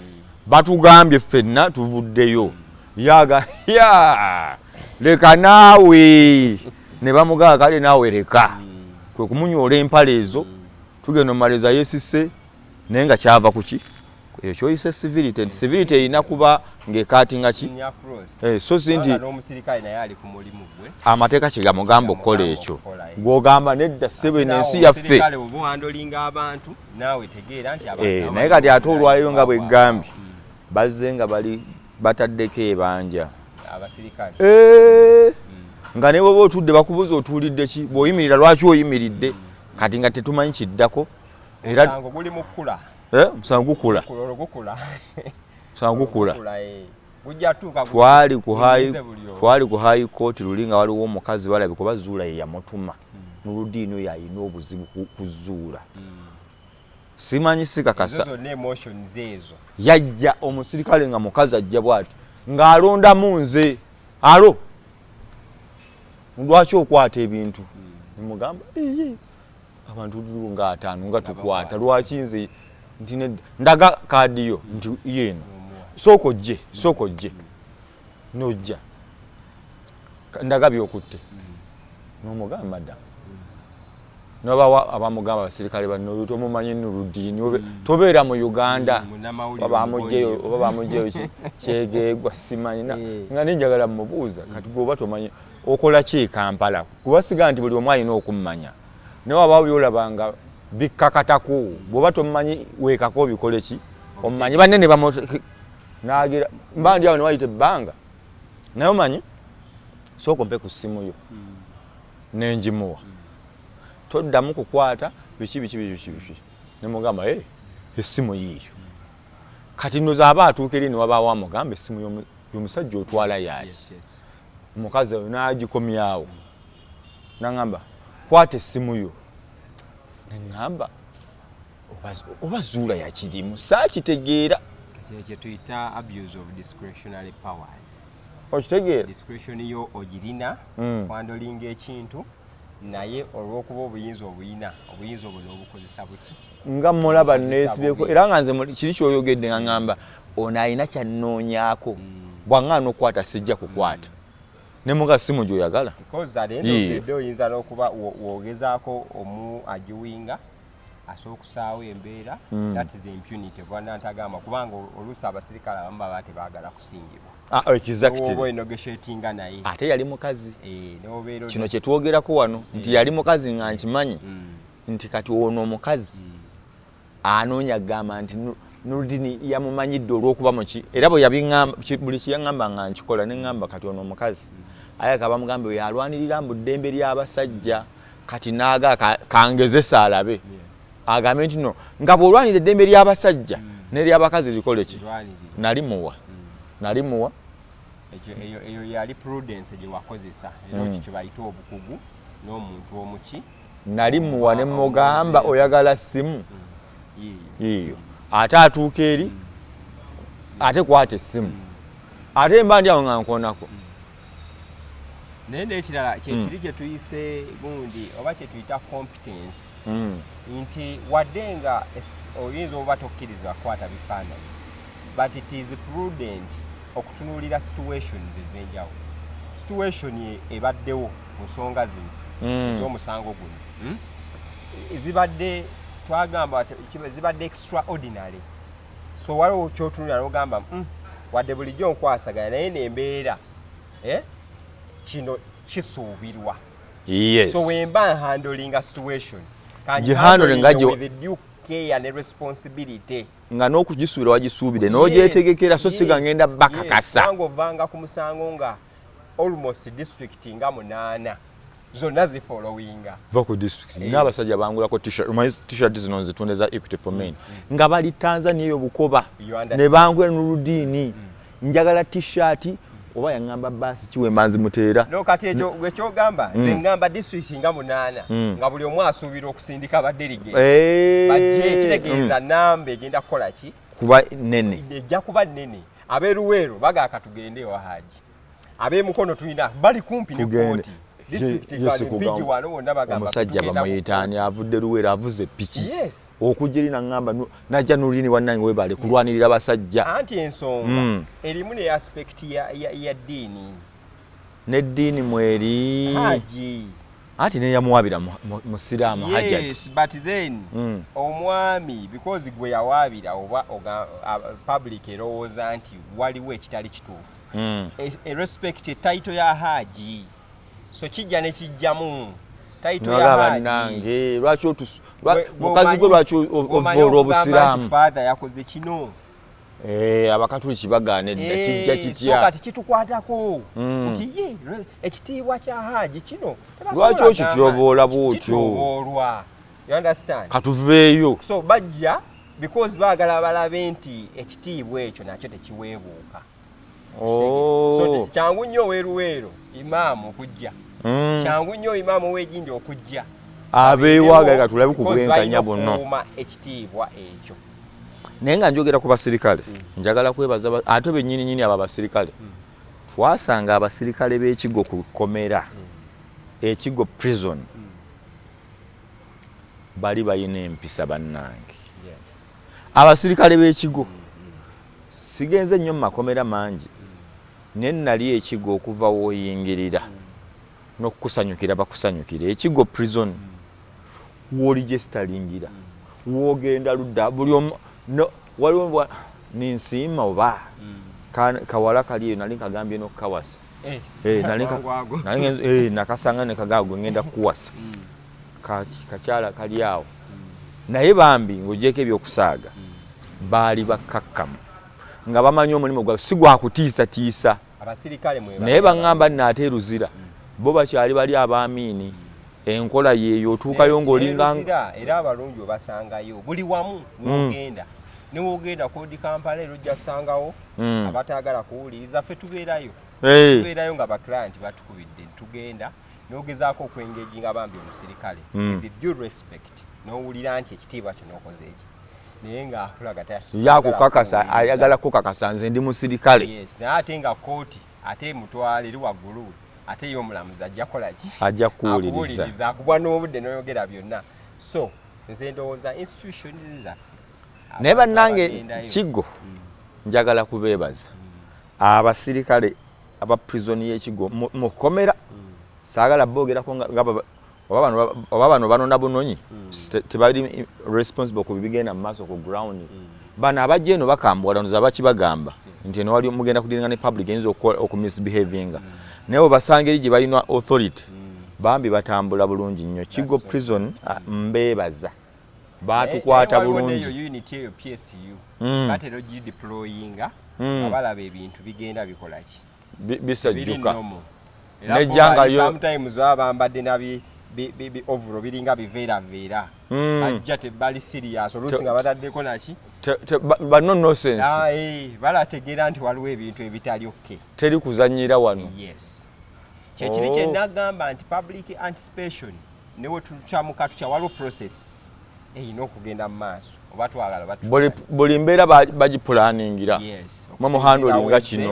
batugambye ffenna tuvuddeyo, yaga ya leka naawe, ne bamugamba kale naawe leka, kwe kumunyoola empale ezo. Tugenda omumaliza yeesise, naye nga kyava kuki? Ekyo kyoyise civility, nti civility erina kuba ng'ekaatinga ki? Nya cross. Eh, so si nti Kubanga n'omusirikale naye ali ku mulimu gwe. Amateeka kigamugamba okukola Gamugamba ekyo. okukola, eh. Gw'ogamba nedda ssebe, Naawe ensi yaffe. omusirikale oba ohandolinga abantu, naawe tegeera nti abantu Eh, nabo naye balina kati ate olwaleero nga obuvunaanyizibwa. bwegambye, bazze nga bali bataddeko ebanja. Abasirikale. Eh, nga ne bwoba otudde bakubuuza otuulidde ki, bw'oyimirira lwaki oyimiridde. Kati nga tetumanyi kiddako era. Omusango guli mu kkula. Eh, omusango gukula. Olwo gukula. Omusango gukula. Gukula, eh. Gujja tuuka Twali ku high guyingize buli omu. Twali ku high court luli nga waliwo omukazi, balabika oba Zuula ye yamutuma. Nuludiini oyo alina obuzibu ku Zuula, simanyi Ezo sikakasa. zonna emotions ezo. Yajja omusirikale nga mukazi, ajja bwati ng'alondamu nze, alo lwaki okwata ebintu? Nemugamba iye abantu nga ataano nga tukwata, lwaki nze? Nti nedda, ndaga kaadi yo, nti yeeno, sooka ojje, sooka ojje, nojja. Ndaga byokutte. Nomugamba madam, nobawa abamugamba abasirikale banno, tomumanyi Nuludiini, tobeera mu Uganda. Munnamawulire. Oba bamugjeyo Omugonyi. Oba bamugjeyo kyegegwa simanyi. Nga nenjagala mubuuza, kati gwe oba tomanyi okola ki e Kampala? Kuba siga nti buli omu alina okummanya, naye wabaawo byolaba nga bikkakatako, bw'oba tomumanyi weekako obikole ki omumanyi banne ne bamu nagira mba ndi awo ne wayita ebbanga, naye omanyi sooka ompe ku ssimu yo, nenjimuwa, toddamu kukwata biki biki biki biki, nemugamba, "Hey, essimu yiiyo." Kati ndoza aba atuuka eri newabaawo amugamba essimu y'omusajja otwala yaaki? Omukazi oyo n'agikomyawo, naŋamba kwata essimu yo, neŋŋamba oba Zuula yakirimu, saakitegeera. Ekyo kye tuyita abuse of discretionary powers. Okitegeera? Discretion yo ogirina kwandolinga ekintu, naye olw'okuba obuyinza obuyina, obuyinza obwo n'obukozesa buti. Nga mulaba Obukozesa nesibyeko bubi. Era nga nze kiri kyoyogedde nga ŋŋamba ono alina kyanoonyaako, bwaŋŋaana okukwata sijja kukwata, nemuga simu gyoyagala. Because at the end of the day oyinza n'okuba w'ogezaako omu agiwinga asobola okusaawo embeera. That is the impunity bwana ntagamba, kubanga oluusi abasirikale abamu baba tebaagala kusingibwa. Ah, exactly. Oba onegotiatinga naye. Ate yali mukazi. Eh, n'obeera Kino kyetwogerako wano nti yali mukazi, nga nkimanyi nti kati ono omukazi anoonya kugamba nti Nurdini yamumanyidde olw'okuba muki, era bwe yabiŋŋamba buli kyeyaŋŋamba nga nkikola, ne ŋŋamba kati ono omukazi ayaka bamugamba oyo alwanirira mbu ddembe ly'abasajja, kati naaga kangezesa alabe agambe nti no nga bw'olwanira eddembe ly'abasajja n'eryabakazi likole ki. Lwanirira. Nali muwa, nali muwa. Eyo yali prudence gye wakozesa, era ekyo kye bayita obukugu n'omuntu omuki. Nali muwa ne mugamba, "Oyagala simu?" Yiiyo. Yiiyo. Ate atuuka eri, ate kwata essimu, ate mba ndi awo nga nkonako. Naye n'ekirala kyekiri kye tuyise gundi oba kye tuyita competence, nti wadde nga oyinza oba tokkirizibwa kukwata bifaananyi, but it is prudent okutunuulira situations ez'enjawulo. Situation ebaddewo mu nsonga zino ez'omusango guno, Zibadde, twagamba zibadde extraordinary. So waliwo kyotunulira n'ogamba, wadde bulijjo nkwasaganya, naye nembeera, eh? Kino kisuubirwa." So wemba nhandlinga situation, Gihandlinga with due care ne responsibility. Nga n'okugisuubira wagisuubire n'ogyetegekera, so siga ngenda bakakasa. Kubanga ovanga ku musango nga almost district nga munaana zonna zifollowinga. Va ku district, nina abasajja bangulako t-shirt. Omanyi t-shirt zino nzitunda za Equity for Men, nga bali Tanzania eyo Bukoba. You understand? Ne bangula Nuludiini, "Njagala t-shirt," oba yaŋŋamba baasi kiwemba nzimuteera. No, kati ekyo gwe kyogamba, nze ngamba district nga munaana, nga buli omu asuubira okusindika abadelegate bajje, kitegeeza namba egenda kukola ki? Kuba nene. Ejja kuba nnene. Ab'eruweero bagaka tugende ewa Haji, ab'emukono tulina bali kumpi ne Tugende. kooti district. Ye kale kugamba- Mpigi wano wonna bagamba Omusajja tugenda ku bamuyitaani, avudde Luweero, avuze piki Yes. okujja eri naŋŋamba, najja Nulini wannange, webale kulwanirira basajja." Anti ensonga erimu ne aspect ya ddiini. N'eddiini mweri. Haji. Anti neyamuwabira musiraamu, Hajat. Yes, but then omwami, because gwe yawaabira oba public erowooza nti waliwo ekitali kituufu. E respect title ya Haji, so kijja ne kijjamu title ya Nolaba. Haji. Bannange, lwaki mukazi gwe lwaki Bw'omanyi ovoola okugamba nti obusiraamu? Father yakoze kino. Eh, abakatuliki bagaana edda, kijja So kitya? kati kitukwatako nti ye ekitiibwa kya Haji kino tebasobola Lwaki okityoboola gamba bw'otyo? Kityoboola. You understand? Katuveeyo. So bajja because baagala balabe nti ekitiibwa ekyo nakyo tekiweebuuka. Oh. So kyangu nnyo oweruweero imaamu okujja, kyangu nnyo imaamu ow'egindi okujja. Abeewaaga katulabe ku Because bwenkanya balina buno. okukuuma ekitiibwa ekyo. Naye nga njogera ku basirikale, njagala kwebaza ate bennyini nyini abo abasirikale. Twasanga abasirikale b'ekigo ku kkomera, ekigo prison, bali balina empisa, bannange. Abasirikale b'ekigo, sigenze nnyo mu makomera mangi, naye nali ekigo, okuva w'oyingirira n'okukusanyukira bakusanyukira. Ekigo prison, w'oregisteringira, w'ogenda ludda, buli omu no, waliwo ninsiima oba kawala kali eyo, nali nkagambye n'okukawasa. Eh, Mangu ago. Nali nakasanga ne kagamba, "Gwe ngenda kukuwasa." Kakyala kali awo, naye bambi ng'ogyeko ebyokusaaga, baali bakkakkamu nga bamanyi omulimu gwabwe si gwakutiisatiisa. Abasirikale mwe. Naye baŋŋamba nno ate eruzira bo bakyali bali abaamiini, enkola yeeyo, otuukayo ng'olinga Luzira era abalungi obasangayo buli wamu wogenda, newogenda kodi Kampala era ojja sangawo abataagala kuwuliriza. Ffe tubeerayo, tubeerayo nga baclient batukubidde, tugenda n'ogezaako okwengaginga bambi omusirikale with due respect, n'owulira nti ekitiibwa kyo n'okoze eki, naye ng'akulaga Yakukakasa, ayagala kukakasa, "Nze ndi musirikale." Yes, naye ate nga kooti ate emutwala eri waggulu we, ate ye omulamuzi ajja kukola ki? Ajja kuwuliriza. Akuwuliriza, akubwa n'obudde n'oyogera byonna. So nze ndowooza institutions zaffe, Naye abantu bannange, abagendayo. Kigo njagala kubeebaza, abasirikale aba prison y'ekigo mu kkomera. Saagala boogerako nga oba bano banona bunonyi, tebali responsible ku bibigenda mu maaso ku ground. Bano abajja eno bakambuwala, ndoza bakibagamba nti eno wali mugenda kudealinga ne public eyinza okumisbehavinga, naye bwebasanga eri gye balina authority, bambi batambula bulungi nnyo. Kigo That's so prison, mbeebaza, batukwata Naye waliwo bulungi. n'eyo unit eyo PSU, batera ogideployinga nga balaba ebintu bigenda bikola ki? Bisajjuka. Biri normal. Nejja nga Era sometimes baba bambadde nabi Bi overall biringa biveeraveera. Bajja tebali serious, oluusi nga bataddeko naki. Ba no nonsense. Ah, balategeera nti waliwo ebintu ebitali okay. Teri kuzanyira wano. Yes, kyekiri. Kyenagamba nti public anticipation, newe tukyamuka tutya, waliwo process erina okugenda mu maaso, oba twagala oba Buli mbeera bagipulaningira. Mwe muhandlinga kino,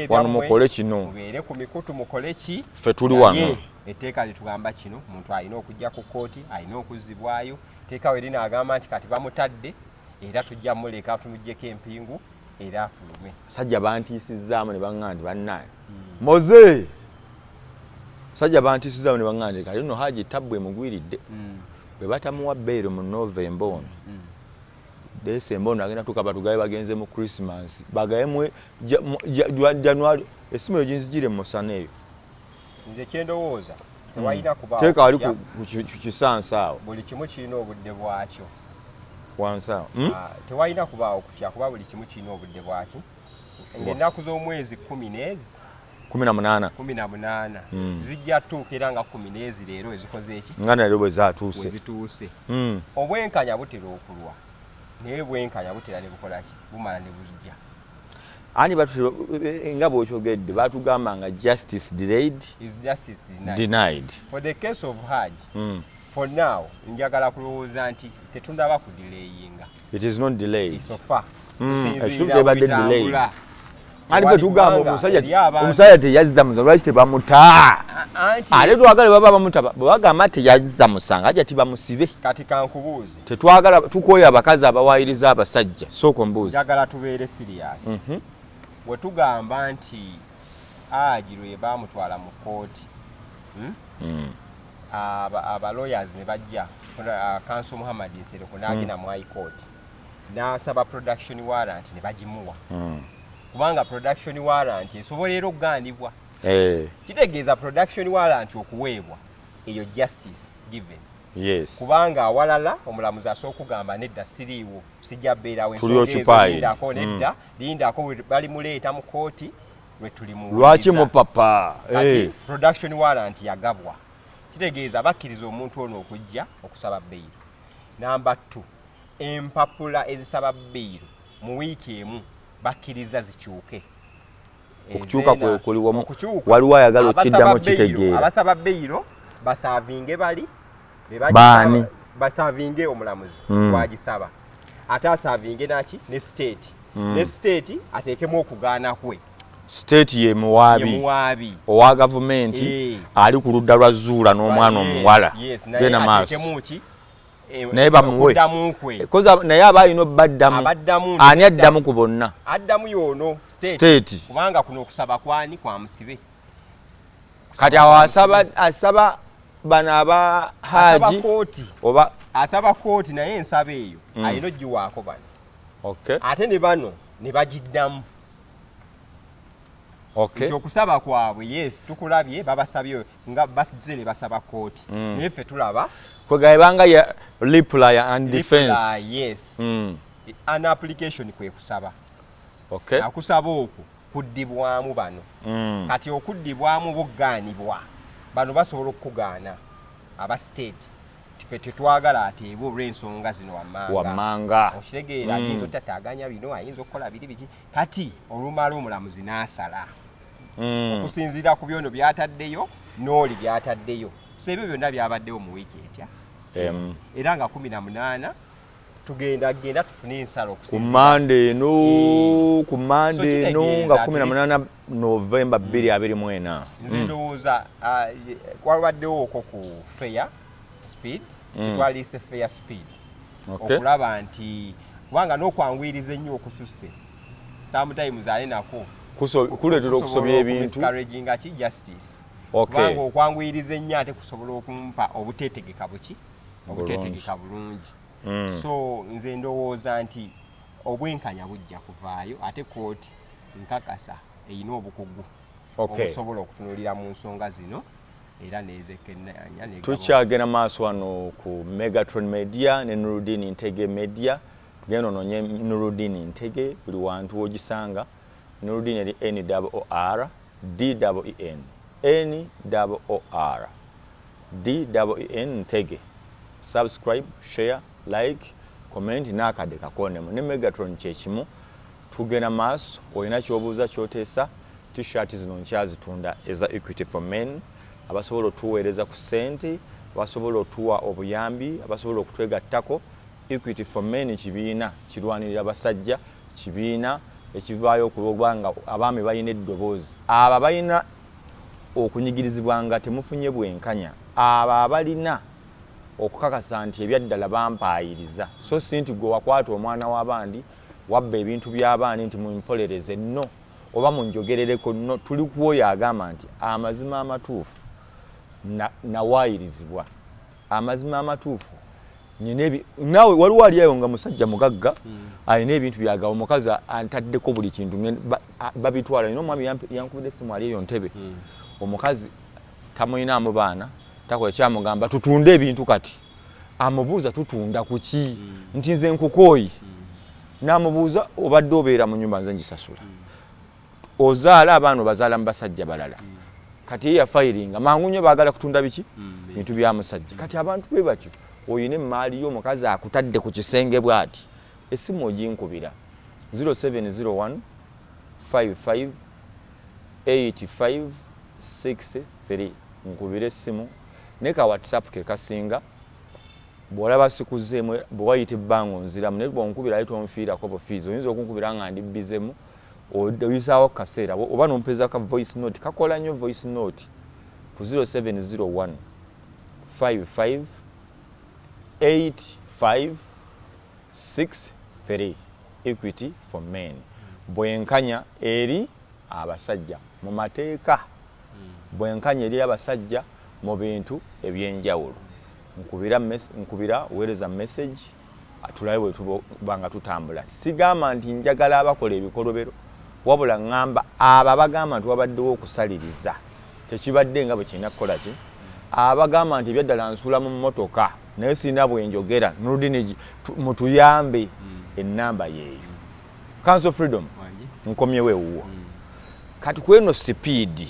wano mukole kino. Mubeere ku mikutu, mukole ki. Ffe tuli wano. Etteeka litugamba kino, muntu alina okujja ku kooti, alina okuzzibwayo. Etteeka we linaagamba nti kati bamutadde, era tujja muleka tumugyeko empingu era afulume. Sajja bantiisizzaamu ne baŋŋamba nti bannaye moze sajja bantiisizzaamu ne baŋŋamba nti kati nno Haji tabbu emugwiridde, bwe batamuwa bail mu November ono, December ono agenda tuka batugabe bagenze mu Christmas, bagabe mu January. Esimu eyo ginzigire mu musana eyo. Nze kyendowooza, tewalina kubaawo Teeka wali kutya. Ku kisansa awo. Buli kimu kirina obudde bwakyo. Wansi awo. Ah, tewalina kubaawo kutya kuba buli kimu kirina obudde bwaki. Ng'ennaku z'omwezi 10 n'ezi 18. 18 zijja tuuka, era nga 10 n'ezi leero ezikoze eki? Nga nalyo bwe zaatuuse. Wezituuse. Obwenkanya butera okulwa, naye bwenkanya butera ne bukola ki, bumala ne buzijja. Ani batu nga bw'okyogedde, batugamba nga justice delayed is justice denied. Denied. For the case of Hajj, for now njagala kulowooza nti tetundaba ku delayinga. It is not delayed. So far, Ekituufu tebadde delayed. Ani ffe tugamba omusajja Eri abantu. Omusajja teyazza musango, lwaki tebamuta? Anti Ate twagala baba bamuta, bwe bagamba teyazza musango, ajja tibamusibe. Kati kankubuuze. Tetwagala, tukooye abakazi abawaayiriza abasajja. Sooka ombuuzi. Njagala tubeere serious. Bwe tugamba nti Haji lwe baamutwala mu kooti, Aba lawyers ne bajja, Counsel Muhammad Nsereko n'agenda mu High Court n'asaba production warrant ne bagimuwa, kubanga production warrant esobola era okugaanibwa. Kitegeeza production warrant okuweebwa, eyo justice given, kubanga awalala omulamuzi asobola okugamba nedda, siriiwo, sijja beerawo. Tuli ensonga ezo occupied. Lindako, nedda, lindako, balimuleeta mu kooti lwe tulimuwuliriza. Lwaki mupapa? Kati production warrant yagabwa, kitegeeza bakkiriza omuntu ono okujja okusaba bail. Number 2, empapula ezisaba bail mu wiiki emu bakkiriza zikyuke. Okukyuka kwe kuli wamu. Okukyuka. Waliwo ayagala Abasaba okiddamu bail, kitegeera. Abasaba bail baservinge bali be Baani? Baservinge omulamuzi wagisaba, ate aservinge naki ne state, ne state ateekemu okugaana kwe. State ye muwaabi. Ye muwaabi. Owa gavumenti. Ali ku ludda lwa Zuula n'omwana omuwala. Yes, naye Genda maaso. ateekemu ki? Naye bamuwe. Okuddamu kwe. Koza naye aba alina obaddamu. Abaddamu. Ani addamu ku bonna? Addamu y'ono state. State. Kubanga kuno okusaba kwani? Kwa musibe. Kati awo asaba bano aba Asaba Haji kooti. oba Asaba kooti, naye ensaba eyo alina ogiwaako bano, ate ne bano ne bagiddamu nti okusaba kwabwe, yes, tukulabye, babasabye nga bazze ne basaba kooti, naye ffe tulaba Kwegayibanga ya reply and defense. Reply, yes. An application kwe kusaba. Akusaba okwo kuddibwamu bano. Kati okuddibwamu bugaanibwa, bano basobola okukugaana aba state, tife tetwagala ateebwe olw'ensonga zino wammanga. Wammanga. Okitegeera? Ayinza otataaganya bino, ayinza okukola biri biki. Kati olumala omulamuzi n'asala okusinziira ku byono byataddeyo n'oli byataddeyo. So ebyo byonna byabaddewo mu wiiki etya? Era nga 18 tugenda genda tufune ensalo Ku okusinziira Mande eno, ku So Mande eno kitegeeza nga at 18 Novemba 2024. Nze ndowooza wabaddewo okwo ku fair speed, kyetwaliise fair speed, okulaba nti kubanga n'okwanguyiriza ennyo okususse sometimes ale nako Kuleetera okusobya ebintu. Miscarriaginga ki? Justice. Kubanga okwanguyiriza ennyo ate kusobola okumpa obuteetegeka buki, obuteetegeka bulungi. So nze ndowooza nti obwenkanya bujja kuvaayo, ate kooti nkakasa erina obukugu obusobola okutunuulira mu nsonga zino era nezekenneanya. Tukyagenda maaso wano ku Megatron Media ne Nurudin Ntege Media. Genda ononye Nurudin Ntege buli wantu wogisanga. Nurudin eri N O R D E N, N O R D N Ntege. Subscribe, share, like, comment n'akadde kakoonemu ne Megatron kyekimu. Tugenda maaso, olina kyobuuza, kyoteesa. T-shirt zino nkyazitunda eza Equity for Men. Abasobola otuweereza ku ssente, abasobola otuwa obuyambi, abasobola okutwegattako. Equity for Men kibiina kirwanirira basajja, kibiina ekivaayo okuba nga abaami balina eddoboozi, abo balina okunyigirizibwa nga temufunye bwenkanya, abo abalina okukakasa nti ebyaddala bampaayiriza, so si nti gwe wakwata omwana w'abandi, wabba ebintu by'abandi, nti mumpolereze nno oba munjogerereko. Nno tuli ku oyo agamba nti amazima amatuufu nawaayirizibwa, amazima amatuufu nina. Naawe waliwo ali eyo nga musajja mugagga, alina ebintu byagawa, omukazi antaddeko buli kintu, babitwala. Nina omwami yankubidde essimu, ali eyo ntebe, omukazi tamuyinaamu baana, takola kyamugamba, tutunde ebintu. Kati amubuuza, tutunda kuki? Nti nze nkukooyi. Namubuuza, obadde obeera mu nyumba, nze ngisasula, ozaala abaana, obazaala mu basajja balala. Kati ye yafayiringa mangu nnyo, baagala kutunda biki? Bintu bya musajja. Kati abantu bwe batyo, oyina emaali yo, omukazi akutadde ku kisenge bw'ati. Essimu oginkubira 0701 55 85 63. Nkubira essimu ne ka WhatsApp ke kasinga. Bw'olaba sikuzeemu, bwe wayita ebbanga onziramu, naye bw'onkubira aye tonfiirako bufiizi. Oyinza okunkubira nga ndi bizemu, oyisaawo kaseera, oba nompeeza ka voice note, kakola nnyo voice note ku 0701 55 85 63. Equity for Men, bwenkanya eri abasajja mu mateeka, bwenkanya eri abasajja mu bintu ebyenjawulo. Nkubira, nkubira, weereza message, tulabe bwe tuba nga tutambula. Sigamba nti njagala abakola ebikolobero, wabula ŋŋamba abo abagamba nti wabaddewo okusaliriza, tekibadde nga bwe kirina kukola ki, abagamba nti ebyaddala nsula mu mmotoka naye sirina bwenjogera. Nurdin, mutuyambe. Ennamba yeeyo. Council Freedom, nkomyewo ewuwo. Kati kweno speed,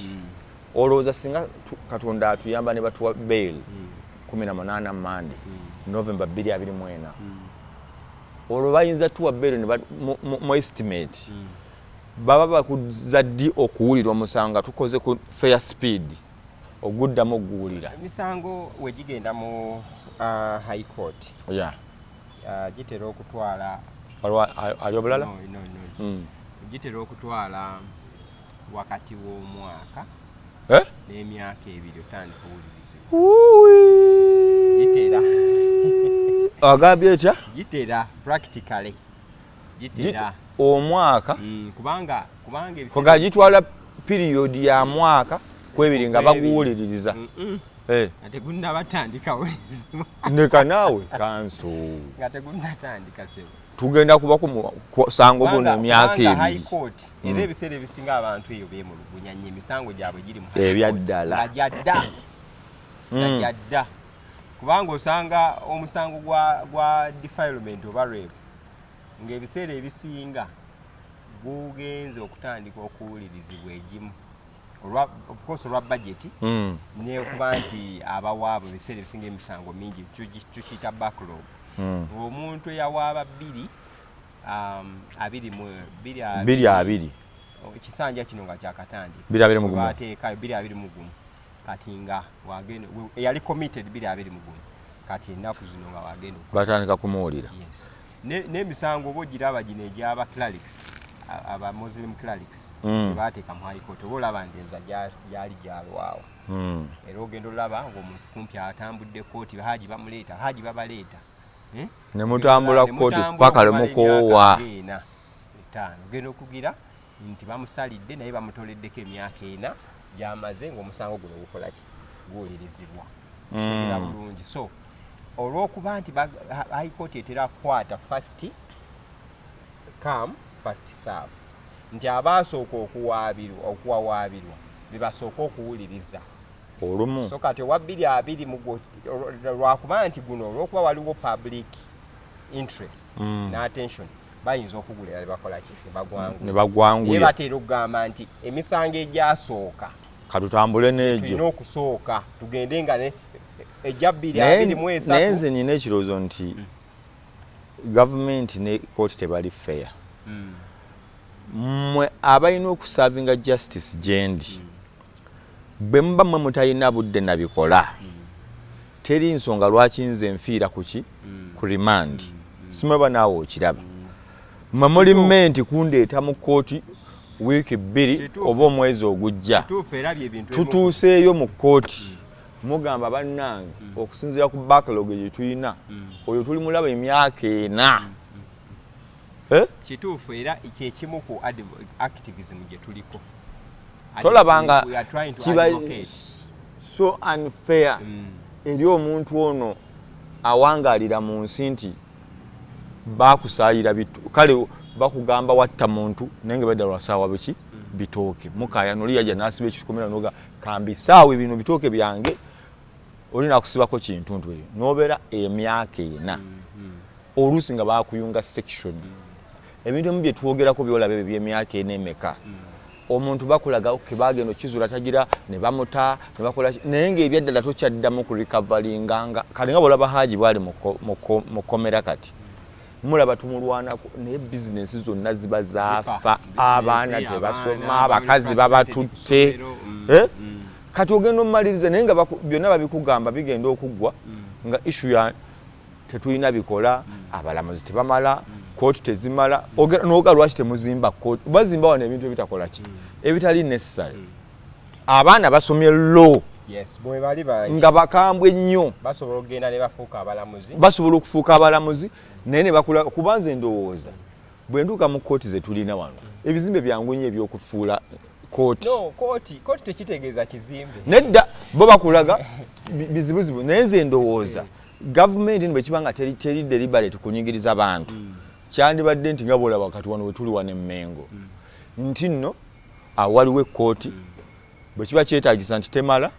olowooza singa Katonda atuyamba ne batuwa bail 18 Mande, November 2024, olwo bayinza tuwa bail mu estimate baba bakuza ddi okuwulira omusango nga tukoze ku fair speed oguddamu oguwulira? Emisango wegigenda mu High Court, gitera okutwala Ali obulala? No. Gitera okutwala wakati w'omwaka Eh? n'emyaka 2 otandika owulirizibwa. Gitera. Agambye etya? Gitera, practically gitera. Omwaka? Kubanga koga gitwala period ya mwaka kwebiri nga baguwuliririza. Eh. Nga tegunnabatandika wulirizibwa. Ndeka naawe, kanso. Nga tegunnatandika, sebo. Tugenda kuba ku musango guno emyaka Kubanga High 2. Court era ebiseera ebisinga abantu eyo beemulugunya nnyo, emisango gyabwe giri mu High Court. Ebyaddala. Nga gyadda, nga gyadda, kubanga osanga omusango gwa defilement oba rape ng'ebiseera ebisinga gugenze okutandika okuwulirizibwa egimu of course olwa budget nekuba nti abawaabwe ebiseera ebisinga emisango mingi tukiyita backlog. Ng'omuntu eyawaaba bbiri abiri mu bbiri 20. Ekisanja kino nga kyakatandika. 2021. Bateekayo 2021, kati nga wagenda eyali committed 2021, kati ennaku zino nga wagenda batandika kumuwulira. Yes. N'emisango oba ogiraba gino egy'aba clerics, aba Muslim clerics, tebateeka mu High Court, oba olaba nti enza gyali gyalwawo. Era ogenda olaba ng'omuntu kumpi atambudde kooti, haji bamuleeta, haji babaleeta. Eh? Ne mutambula Ne kooti mutambula paka lwe okumala mukoowa. emyaka 4, 5, ogenda okugira nti bamusalidde naye bamutoleddeko emyaka 4 gyamaze ng'omusango guno gukola ki? Guwulirizibwa. Kitegera bulungi. So olw'okuba nti High Court etera kukwata first come first serve, nti abaasooka okuwaabirwa, okuwawaabirwa be basooka okuwuliriza. Olumu. So kati owa 20 lwakuba nti guno olwokuba waliwo public interest n'attention, bayinza okugulira ne bakola ki? Ne bagwangula. Ne Naye bagwanguya. Batera okugamba nti emisango egyasooka katutambule tulina n'egyo. Okusooka tugende nga ne Ejja bbiri abiri mu Naye esatu. Nze nina ekirowoozo nti gavumenti ne kooti tebali fair. Mmwe abalina okuservinga justice gyendi, bwe muba mmwe mutalina budde nabikola, teri nsonga lwaki nze nfiira kuki ku remand. Simweba naawe okiraba, mmwe muli menti kundeeta mu kooti wiiki 2 oba omwezi ogujja. Kituufu, era byebintu ebimu. Tutuuseeyo mu kooti, mugamba, "Bannange, okusinziira ku backlog gye tulina, oyo tuli mulaba emyaka 4." Eh? Kituufu, era kyekimu ku activism gye tuliko. Tolabanga We are trying to kiba advocate. so unfair eri omuntu ono awangaalira mu nsi nti bakusaayira kale bakugamba watta muntu, naye nga badda lwasaawa biki bitooke mukayana. Oli yajja nasiba ekikomera, noga kambisaawe bino bitooke byange, oli nakusibako kintuntu eyo nobeera emyaka 4, oluusi nga bakuyunga section. Ebintu ebimu byetwogerako byolaba ebyo byemyaka 4 emeka, omuntu bakulaga okay, bagenda okizula tagira ne bamuta ne bakola ki, naye ngaebyaddala tokyaddamu ku recoveringa. Nga kale nga bwolaba Haji bwali mu kkomera, kati mulaba tumulwanako, naye bizinesi zonna ziba zaafa. Zifa. Abaana Bizinesi, tebasoma, abaana, abakazi bali babatutte. frustrated ku ssomero. Eh? Kati ogenda omumaliriza, naye nga byonna babikugamba bigenda okuggwa nga issue ya tetulina bikola, abalamuzi tebamala, kooti tezimala. Noga lwaki temuzimba kooti? Bazimba wano ebintu ebitakola ki, ebitali necessary. Abaana basomye law Yes, bwe bali bangi. nga bakambwe nnyo. Basobola okugenda ne bafuuka abalamuzi. Basobola okufuuka abalamuzi, naye ne bakula. Kubanze ndowooza bwe ntuuka mu kooti ze tulina wano, ebizimbe byangu nnyo ebyokufuula kooti. No, kooti tekitegeeza kizimbe. Nedda, bo bakulaga bizibuzibu, naye nze ndowooza gavumenti bwe kiba nga teri deliberate kunyigiriza bantu, kyandibadde nti nga bwolaba kati wano wetuli wano emmengo, nti nno awo waliwo ekkooti, bwe kiba kyetaagisa nti temala.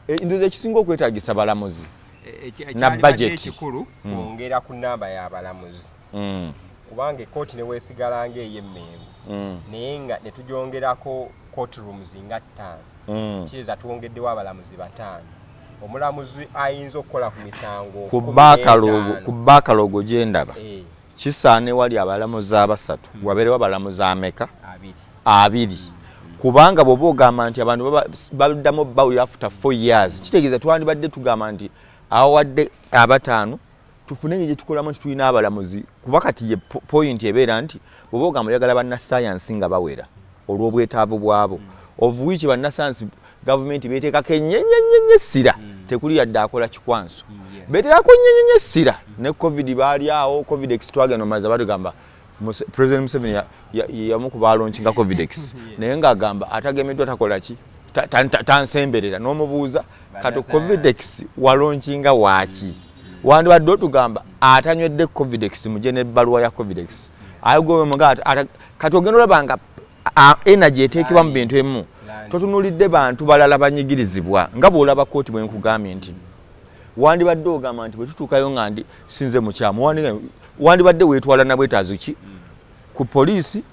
Ndowooza ekisinga okwetaagisa balamuzi na Ekyalibadde budget. Ekikulu kwongera ku namba y'abalamuzi, kubanga ekkooti ne weesigala ng'ey'emmengo, naye nga ne tugyongerako court rooms nga 5, kiriza twongeddewo abalamuzi bataano, omulamuzi ayinza okukola ku misango ku 15. Ku backlog gye ndaba, kisaana ewali abalamuzi abasatu wabeerewo abalamuzi ameka? 20. 20, kubanga bw'oba ogamba nti abantu baddamu bawulira after 4 years, kitegeeza twandibadde tugamba nti awawadde abataano, tufune engeri gyetukolamu nti tulina abalamuzi. Kuba kati ye point ebeera nti bw'oba ogamba oyagala bannasayansi nga bawera olw'obwetaavu bwabo, of which bannasayansi gavumenti beteekako ennyenyenyenye essira, tekuli yadde akola kikwanso. Beteekako nnyenyenye essira ne COVID baali awo, Covidex twagenda omaza batugamba President Museveni yamu ku balaunchinga Covidex, naye ng'agamba atagemeddwa takola ki, tansemberera. N'omubuuza kati Covidex walaunchinga waaki? Wandibadde otugamba atanywedde Covidex muje n'ebbaluwa ya Covidex. Kati ogenda olaba nga energy eteekebwa mu bintu ebimu, totunulidde bantu balala banyigirizibwa. Nga bw'olaba kooti bwe nkugambye nti wandibadde ogamba nti bwe tutuukayo nga ndi sinze mukyamu, wandibadde weetwala nabwetaazi ki ku poliisi,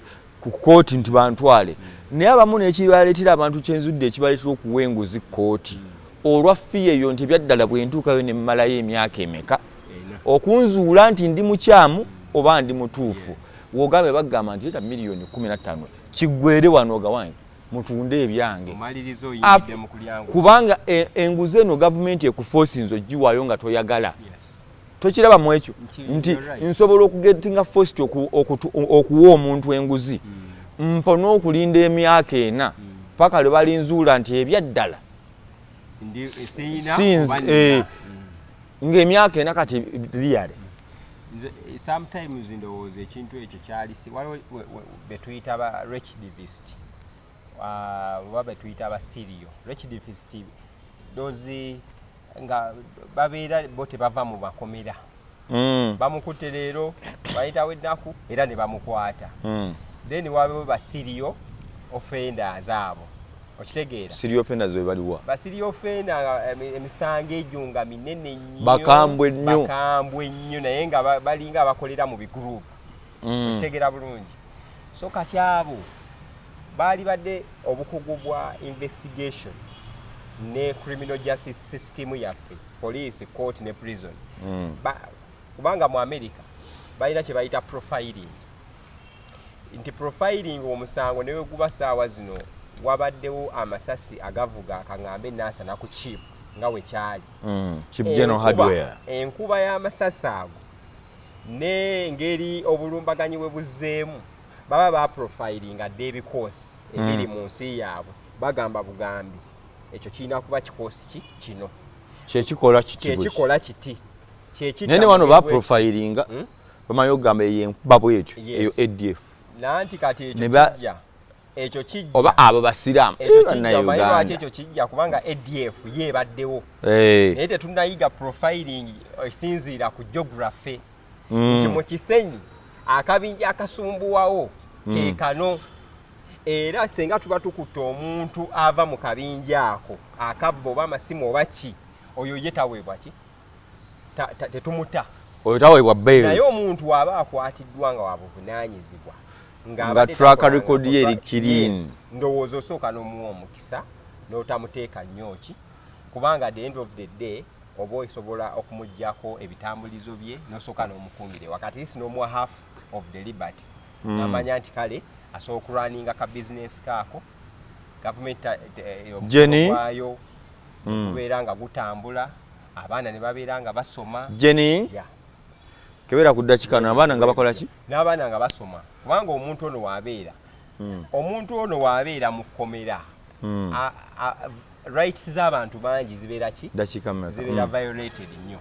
ku kooti nti bantwale. Naye abamu nekibaleetera abantu kyenzudde ekibaleetera okuwa enguzi kooti olwa fear eyo nti ebyaddala bwe ntuukayo ne mmalayo emyaka emeka okunzuula nti ndi mukyamu oba ndi mutuufu. Wogambe bagamba nti leeta miliyoni 15 kiggwere wano, ogawange mutunde ebyange. Omaliriza oyingidde mu kulyangu. Kubanga enguzi eno gavumenti ekuforcinze ogiwaayo nga toyagala. Tokiraba mu ekyo nti nsobola okugettinga forced okuwa omuntu enguzi, mpona okulinda emyaka 4 paka lwe balinzuula nti ebyaddala Ndi siina since, oba nina. Ng'emyaka 4 kati really. Nze sometimes ndowooza ekintu ekyo kyali waliwo betuyita ba recidivist, oba betuyita ba serial recidivist, those nga babeera bo tebava mu makomera. Bamukutte leero, bayitawo ennaku era ne bamukwata. Then wabewo ba serial offenders abo, okitegeera? Serial offenders be baliwa? Ba serial offender, emisango egyo nga minene nnyo. Bakambwe nnyo. Bakambwe nnyo, naye nga balinga abakolera mu bigroup. Okitegeera bulungi? So kati abo baali badde obukugu bwa investigation. Ne criminal justice system yaffe, police, court ne prison. Kubanga mu America balina kye bayita profiling, nti profiling omusango newe guba saawa zino wabaddewo amasasi agavuga, akaŋŋambe Nansana ku Chip nga wekyali. Chip General Hardware. Enkuba y'amasasi ago n'engeri obulumbaganyi bwe buzzeemu, baba baprofilinga dda ebikoosi ebiri mu nsi yaabwe. Bagamba bugambi ekyo kirina kuba kikoosi ki kino. Kyekikola kiti bwe. Kyekikola kiti. Kyekitta. Naye ne wano mu bwe- baprofilinga, bamanyi okugamba eyo enkuba bwetyo, eyo ADF. Nanti kati ekyo kijja, ekyo kijja. Oba abo basiraamu. Ekyo kijja, omanyi lwaki? Bannayuganda. Ekyo kijja kubanga ADF ye ebaddewo, naye tetunayiga profiling esinziira ku geography, nti mu Kisenyi akabinja akasumbuwawo ke kano, era senga tuba tukutta omuntu ava mu kabinja ako akabba oba amasimu oba ki, oyo ye taweebwa ki? Tetumuta. Oyo taweebwa Naye bail. omuntu waaba akwatiddwa nga wabuvunaanyizibwa, Nga abadde track takolanga record ye eri clean. Yes. Ndowooza osooka n'omuwa omukisa n'otamuteeka nnyo ki, kubanga at the end of the day oba osobola okumugjako ebitambulizo bye n'osooka n'omukuumira wakati least n'omuwa half of the liberty, n'amanya nti kale asobola okulwaninga ka bizinesi kaako, gavumenti omusolo Jenny? gwayo gubeera nga gutambula, abaana ne babeera nga basoma. Jenny, Yeah. kebera ku ddakika no, abaana nga bakola ki? N'abaana nga basoma, kubanga omuntu ono waabeera mu kkomera, rights z'abantu bangi zibeera ki? Dakiika mmeka? Zibeera violated nnyo.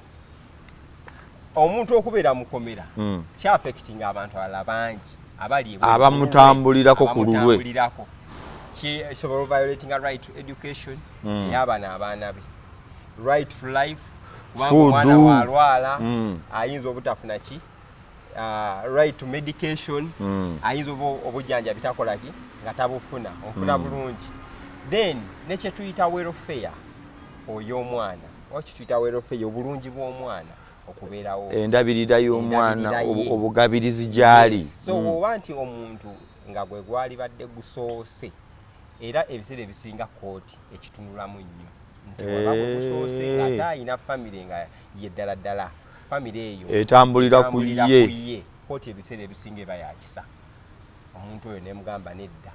Omuntu okubeera mu kkomera kyaffectinga abantu abalala bangi abali ebweru. Abamutambulirako ku lulwe. Abamutambulirako. Kisobola violatinga right to education ey'abaana, abaana be, right to life, kubanga Food. omwana walwala ayinza obutafuna ki, right to medication, ayinza oba obujjanjabi takola ki, nga tabufuna, onfuna bulungi. Then nekyetuyita welfare oy'omwana, oba kituyita welfare, obulungi bw'omwana okubeerawo. Endabirira y'omwana. Endabirira ye. Obugabirizi gy'ali. Yes. So oba nti omuntu nga gwe gwali badde gusoose, era ebiseera ebisinga kooti ekitunulamu nnyo nti waba gwe gusoose ng'ate ayina famire nga ye ddala ddala famire eyo Etambulira ku etambulira ye. ku ye, kooti ebiseera ebisinga eba yakisa omuntu oyo nemugamba nedda.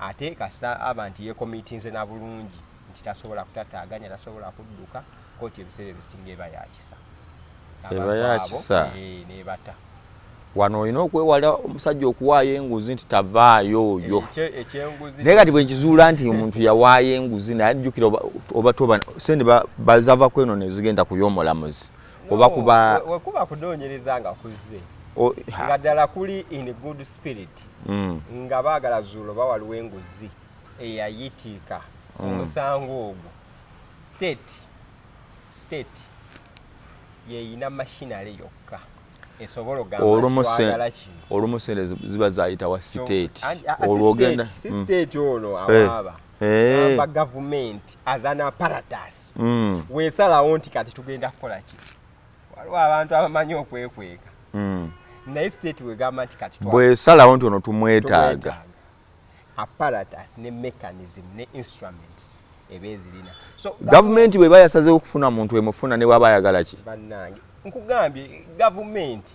Ate kasita aba nti yekomitinze na bulungi nti tasobola kutataaganya, tasobola kudduka, kooti ebiseera ebisinga eba yakisa. Eba Abantu yakisa. abo, nebata. Wano olina okwewala omusajja okuwaayo enguzi nti tavaayo oyo. Ekyenguzi. Naye kati bwe nkizuula nti omuntu yawaayo enguzi, naye ajjukira oba toba sente bazava kweno ne zigenda ku y'omulamuzi oba No, kuba wekuba kunoonyereza nga kuzze ha. nga ddala kuli in good spirit, nga baagala zuulo oba waliwo enguzi eyayitiika omusango ogwo, state yeyina machinery yokka esobola okugamba nti twagala kino. Olumu sente ziba zayita wa state. Olwo olwo ogenda si state ono awaaba gamba gavumenti as an apparatus weesalawo nti kati tugenda kukola ki. Waliwo abantu abamanyi okwekweka, naye state wegamba nti kati bwesalawo nti ono tumwetaaga, tumwetaaga, apparatus ne mechanism ne instruments eba ezirina. So gavumenti bweba yasazeewo okufuna muntu, emufuna ne bwaba ayagala ki. Bannange, nkugambye gavumenti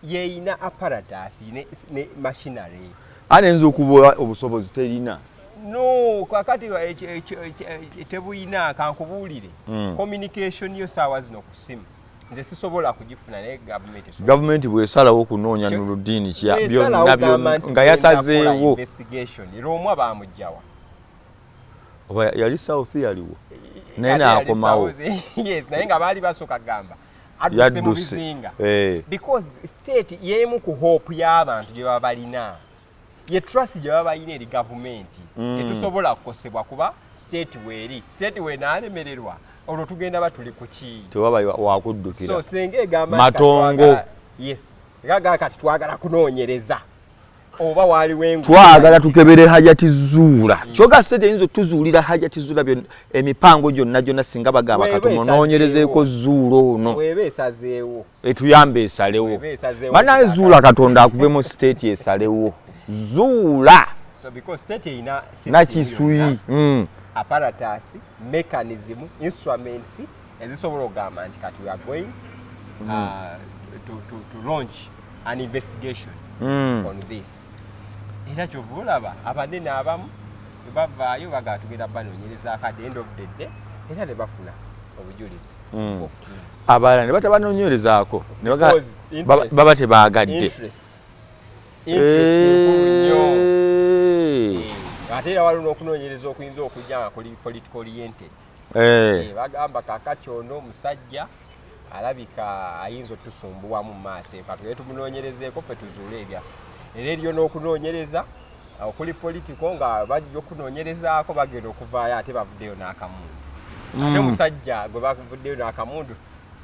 yeyina apparatus ne machinery. Ate eyinza okuba obusobozi terina. No, kakati tebuyina. Kankubuulire, communication yo saawa zino ku simu nze sisobola kugifuna, naye gavumenti esobola. Gavumenti bwesalawo okunoonya Nuludiini kya Bwesalawo byonna gamba byonna nti nga tugenda kukola yasazeewo. investigation, Lwomwa bamugjawa? Oba yali South, yaliwo naye Ate yali n'akomawo. Yes, naye nga baali basooka gamba adduse mu Yadduse. bizinga, because state y'emu ku hope y'abantu gye baba balina, ye trust gye baba balina eri gavumenti. Tetusobola kukosebwa kuba state weeri. State weenaalemererwa, olwo tugenda batuli ku ki? Tewaba wakuddukira. So senga egamba nti kati Matongo. Yes, egamba kati twagala kunoonyereza oba waaliwo enguzi. Twagala tukebere Hajati Zuula. Kyoga state eyinza otuzuulira Hajati Zuula emipango gyonna gyonna, singa bagamba Weeba katumunoonyerezeeko esazeewo. Zuula ono. Weeba esazeewo. Etuyambe esalewo. Weeba esazeewo. Banaye Zuula, Katonda akuvemu, state esalewo Zuula. So because state erina system Nakisuyi yonna. Apparatus, mechanism, instruments ezisobola okugamba nti kati we are going to launch an investigation on this. Era kyova olaba abanene abamu bwe bavaayo bagala tugenda banoonyerezaako, at the end of the day era ne bafuna obujulizi. Abalala ne batabanoonyerezaako ne Because baba tebaagadde. Interest enkulu nnyo. Ate era waliwo n'okunoonyereza okuyinza okujja nga kuli political oriented. Bagamba kakati ono omusajja alabika ayinza otusumbuwamu mu maaso eyo, katugende tumunoonyerezeeko ffe tuzuule ebyaffe. Era eriyo n'okunoonyereza okuli political, nga bajja okunoonyerezaako bagenda okuvaayo ate bavuddeyo n'akamundu, ate omusajja gwe bavuddeyo n'akamundu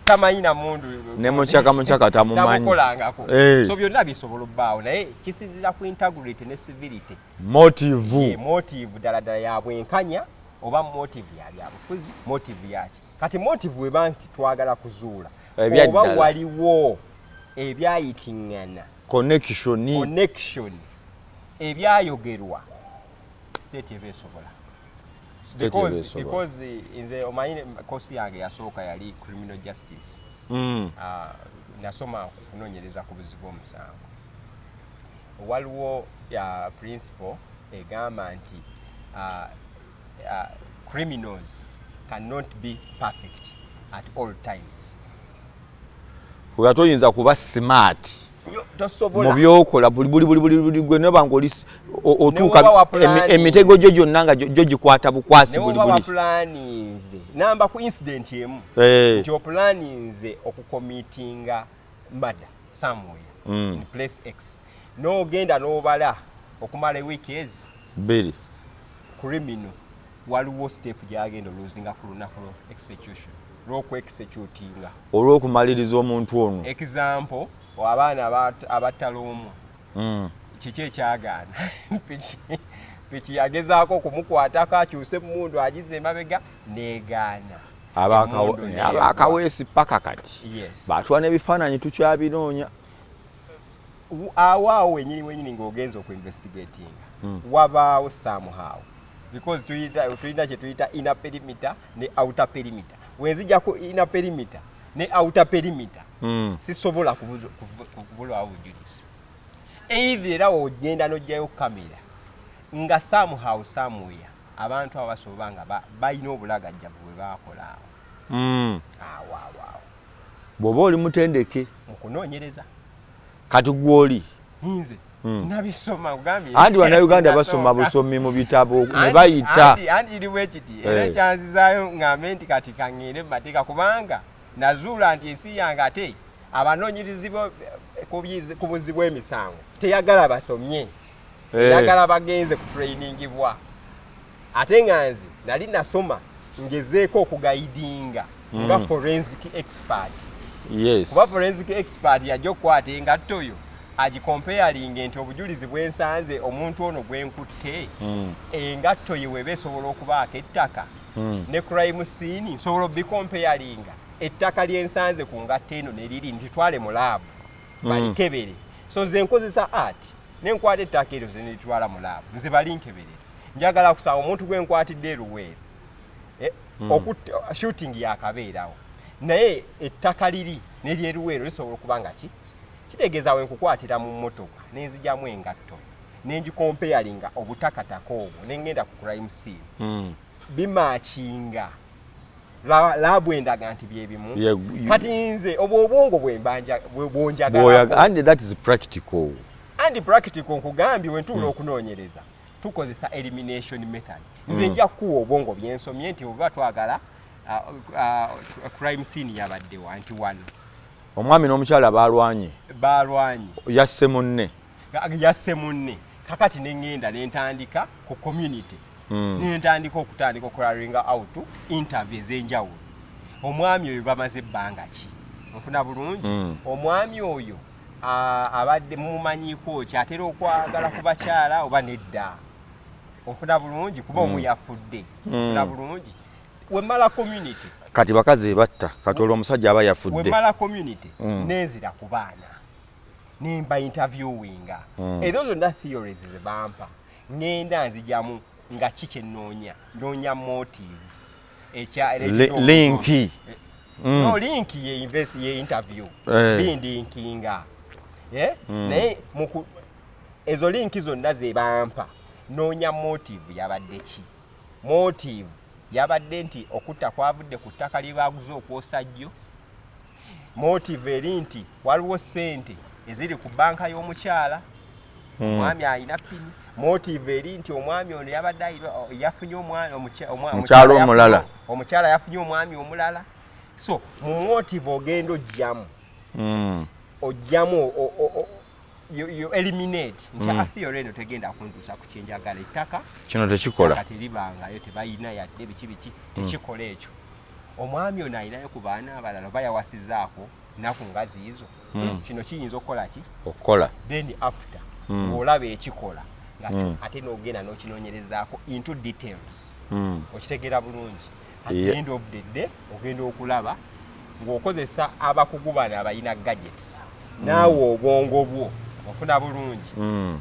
tamanyi na mundu. Ne mukyaka mukyaka tamumanyi. Tamukolangako. So byonna bisobola obbaawo, naye kisinziira ku integrity ne civility. Motive. Motive ddala ddala ya bwenkanya oba motive ya byabufuzi? Motive yaki? Kati motive weba nti twagala kuzuula oba Ebyaddala. waliwo ebyayitiŋŋana, connection, connection, ebyayogerwa, state eba esobola. State eba esobola. Because nze omanyi kosi yange yasooka yali criminal justice. Nasoma kunoonyereza ku buzi bw'omusango. Waliwo ya principle egamba nti criminals cannot be perfect at all times. Kuba toyinza kuba smart Yo, mu tosobola. byokola buli buli buli buli buli gwe noba nga oli otuuka Ne woba wa planning. Emitego gyo gyonna nga gyo gikwata bukwasi ne buli woba buli wapulaninze namba ku incident emu nti opulaninze okucommittinga murder somewhere in place X, n'ogenda n'obala okumala ewiiki ezi 2, criminal waliwo step gyagenda olosinga ku lunaku lwo execution, lw'okuexecutinga. Olw'okumaliriza omuntu ono. Example, abaana abattala omu, kiki ekyagaana? Piki. Piki yagezaako okumukwatako akyuse emundu agize emabega, negaana. Emmundu neegwa. Abakaweesi paka kati batwala n'ebifaananyi, tukyabinoonya. Awo awo wenyini wenyini ng'ogenza okuinvestigatinga, wabaawo somehow, because tulina kye tuyita inner perimeter ne outer perimeter. Wenzija ku inner perimeter ne outer perimeter, sisobola kubulwawo bujulizi. Either era ogenda n'ojjayo kamera nga somehow, somewhere abantu abo basobola nga balina obulagajjavu bwe bakola awo awo awo awo. Bw'oba oli mutendeke mu kunoonyereza. Kati gw'oli Nze nabisoma, ogambye. Anti Bannayuganda basoma busomi mu bitabo ne bayita. Anti kiri bwe kiti, era ekyanzizaayo ŋŋambe nti kati kaŋŋende mu mateeka, kubanga nazuula nti ensi yange ate abanoonyerezi ku buzzi bw'emisango teyagala basomye, eyagala bagenze ku trainingibwa, ate nga nze nali nasoma ngezeeko okuguidinga nga forensic expert. Kuba forensic expert yajja okukwata engatto yo agicomparinge nti obujulizi bwensanze omuntu ono gwenkutte, engatto ye weba esobola okubaako ettaka ne crime scene, nsobola obicomparinga ettaka lyensanze ku ngatto eno neriri ntitwale mu lab balikebere. So nze nkozesa art, nenkwata ettaka eryo ze neritwala mu lab, nze balinkeberera. Njagala kusaba omuntu gwenkwatidde eruweero, shooting yakabeerawo, naye ettaka liri neryeruweero lisobola okuba nga ki kitegeeza we nkukwatira mu mmotoka nenzigyamu engatto nengicomparinga obutakataka obwo nengenda ku crime scene, bimatchinga, lab endaga nti byebimu. Kati nze obwo obwongo bwonjagalako. And that is practical. And practical, nkugambye wentuula okunoonyereza tukozesa elimination method. Nze nja kukuwa obwongo byensomye nti oba twagala crime scene yabaddewa nti wano. Omwami n'omukyala balwanye. Balwanye. Yasse munne. Yasse munne. Kakati neŋŋenda nentandika ku community, nentandika okutandika okucarryinga out interview ez'enjawulo. Omwami oyo bamaze ebbanga ki? Nfuna bulungi? Omwami oyo abadde mumumanyiiko ki? Atera okwagala ku bakyala oba nedda? Onfuna bulungi? Kuba omu yafudde. Onfuna bulungi? Wemala community, Kati bakazi batta, kati olwo omusajja aba yafudde. Wemala community, nenzira ku baana nemba interviewinga. Ezo zonna theories ze bampa, ŋŋenda nzijamu. Nga ki kyenoonya? Noonya motive. Ekya Link. No, link ye invest ye interview. Bindinkinga. Eh? Naye muku ezo link zonna ze bampa, noonya motive yabadde ki? Motive yabadde nti okutta kwavudde ku ttaka lye baaguze okwosa jjo. Motive eri nti waliwo ssente eziri ku banka y'omukyala, omwami alina PIN. Motive eri nti omwami ono yabadde yafunye omwami Mukyala omulala. Omukyala yafunye omwami omulala. So mu motive ogenda ojjamu ojjamu you eliminate nti theory eno tegenda kuntuusa ku kyenjagala, ettaka Kino tekikola. Ettaka teribangayo, tebalina yadde biki biki, tekikola ekyo. Omwami ono alinayo ku baana abalala oba yawasizaako nnaku nga ziizo? Kino kiyinza okukola ki? Okukola. Then after ng'olaba ekikola nga ate n'ogenda n'okinoonyerezaako into details, okitegeera bulungi. At the end of the day ogenda okulaba ng'okozesa abakugu bano abalina gadgets, naawe obwongo bwo ofuna bulungi,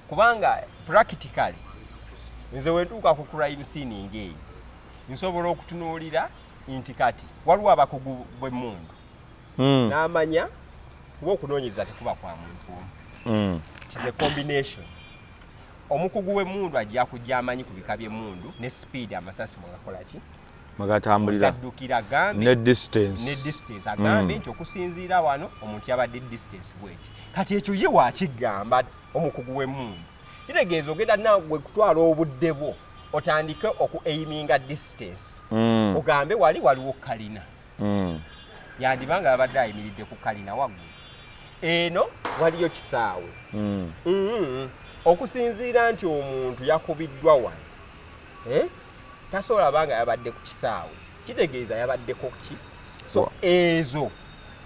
kubanga practically nze wentuuka ku crime scene ng'eyo, nsobola okutunuulira nti kati waliwo abakugu bw'emmundu n'amanya, kuba okunoonyereza tekuba kwa muntu omu. It is a combination. Omukugu w'emmundu ajja kujja amanyi ku bika by'emmundu ne speed amasasi mwegakola ki, Mwegatambulira. Gaddukira, agambe Ne distance. Ne distance, agambe nti okusinziira wano omuntu yabadde distance bweti. Kati ekyo ye wakigamba omukugu w'emmundu, kitegeeza ogenda nagwe kutwala obudde bwo otandike oku aiminga distance, ogambe wali waliwo kalina, yandibanga yabadde ayimiridde ku kalina waggulu, eno waliyo kisaawe. Okusinziira nti omuntu yakubiddwa wano, eh? Tasobola banga yabadde ku kisaawe, kitegeeza yabaddeko ki? So ezo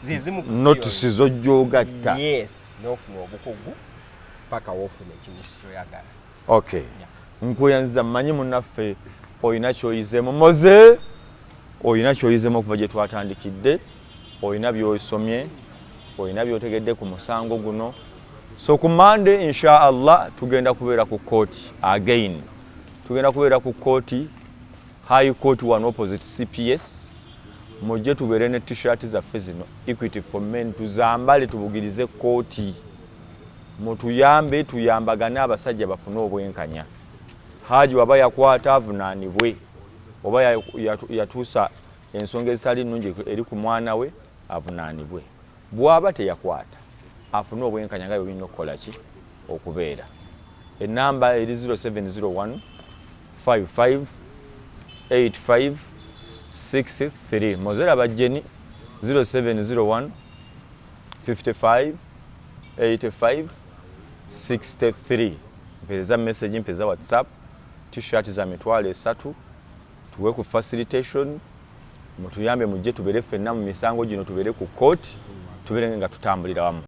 zezimu ku Notisi zojjogatta. Yes, n'ofuna obukugu paka woofuna ekintu kyoyagala. Okay, nkuyanziza. Mmanyi munnaffe olina kyoyizeemu. Moze, olina kyoyizeemu okuva gye twatandikidde, olina byosomye, olina byotegedde ku musango guno. So ku Mande, insha Allah, tugenda kubeera ku kooti again. Tugenda kubeera ku kooti, High Court wano opposite CPS. Mujje tubeere ne T-shirt zaffe zino, Equity for Men, tuzambale, tubugirize kooti, mutuyambe, tuyambagane, abasajja bafune obwenkanya. Haji waba yakwata avunaanibwe, oba yatuusa ensonga ezitali nnungi eri ku mwana we avunaanibwe, bw'aba teyakwata afune obwenkanya nga bwe birina okukola ki okubeera. Enamba eri 0701 55 85 63. Mozera bajjeni 0701 55 85 63. Mpereza message, mpereza WhatsApp. T-shirt za 30,000. Tuwe ku facilitation, mutuyambe, mujje tubeere ffenna mu misango gino, tubeere ku court, tubeere nga tutambulira wamu.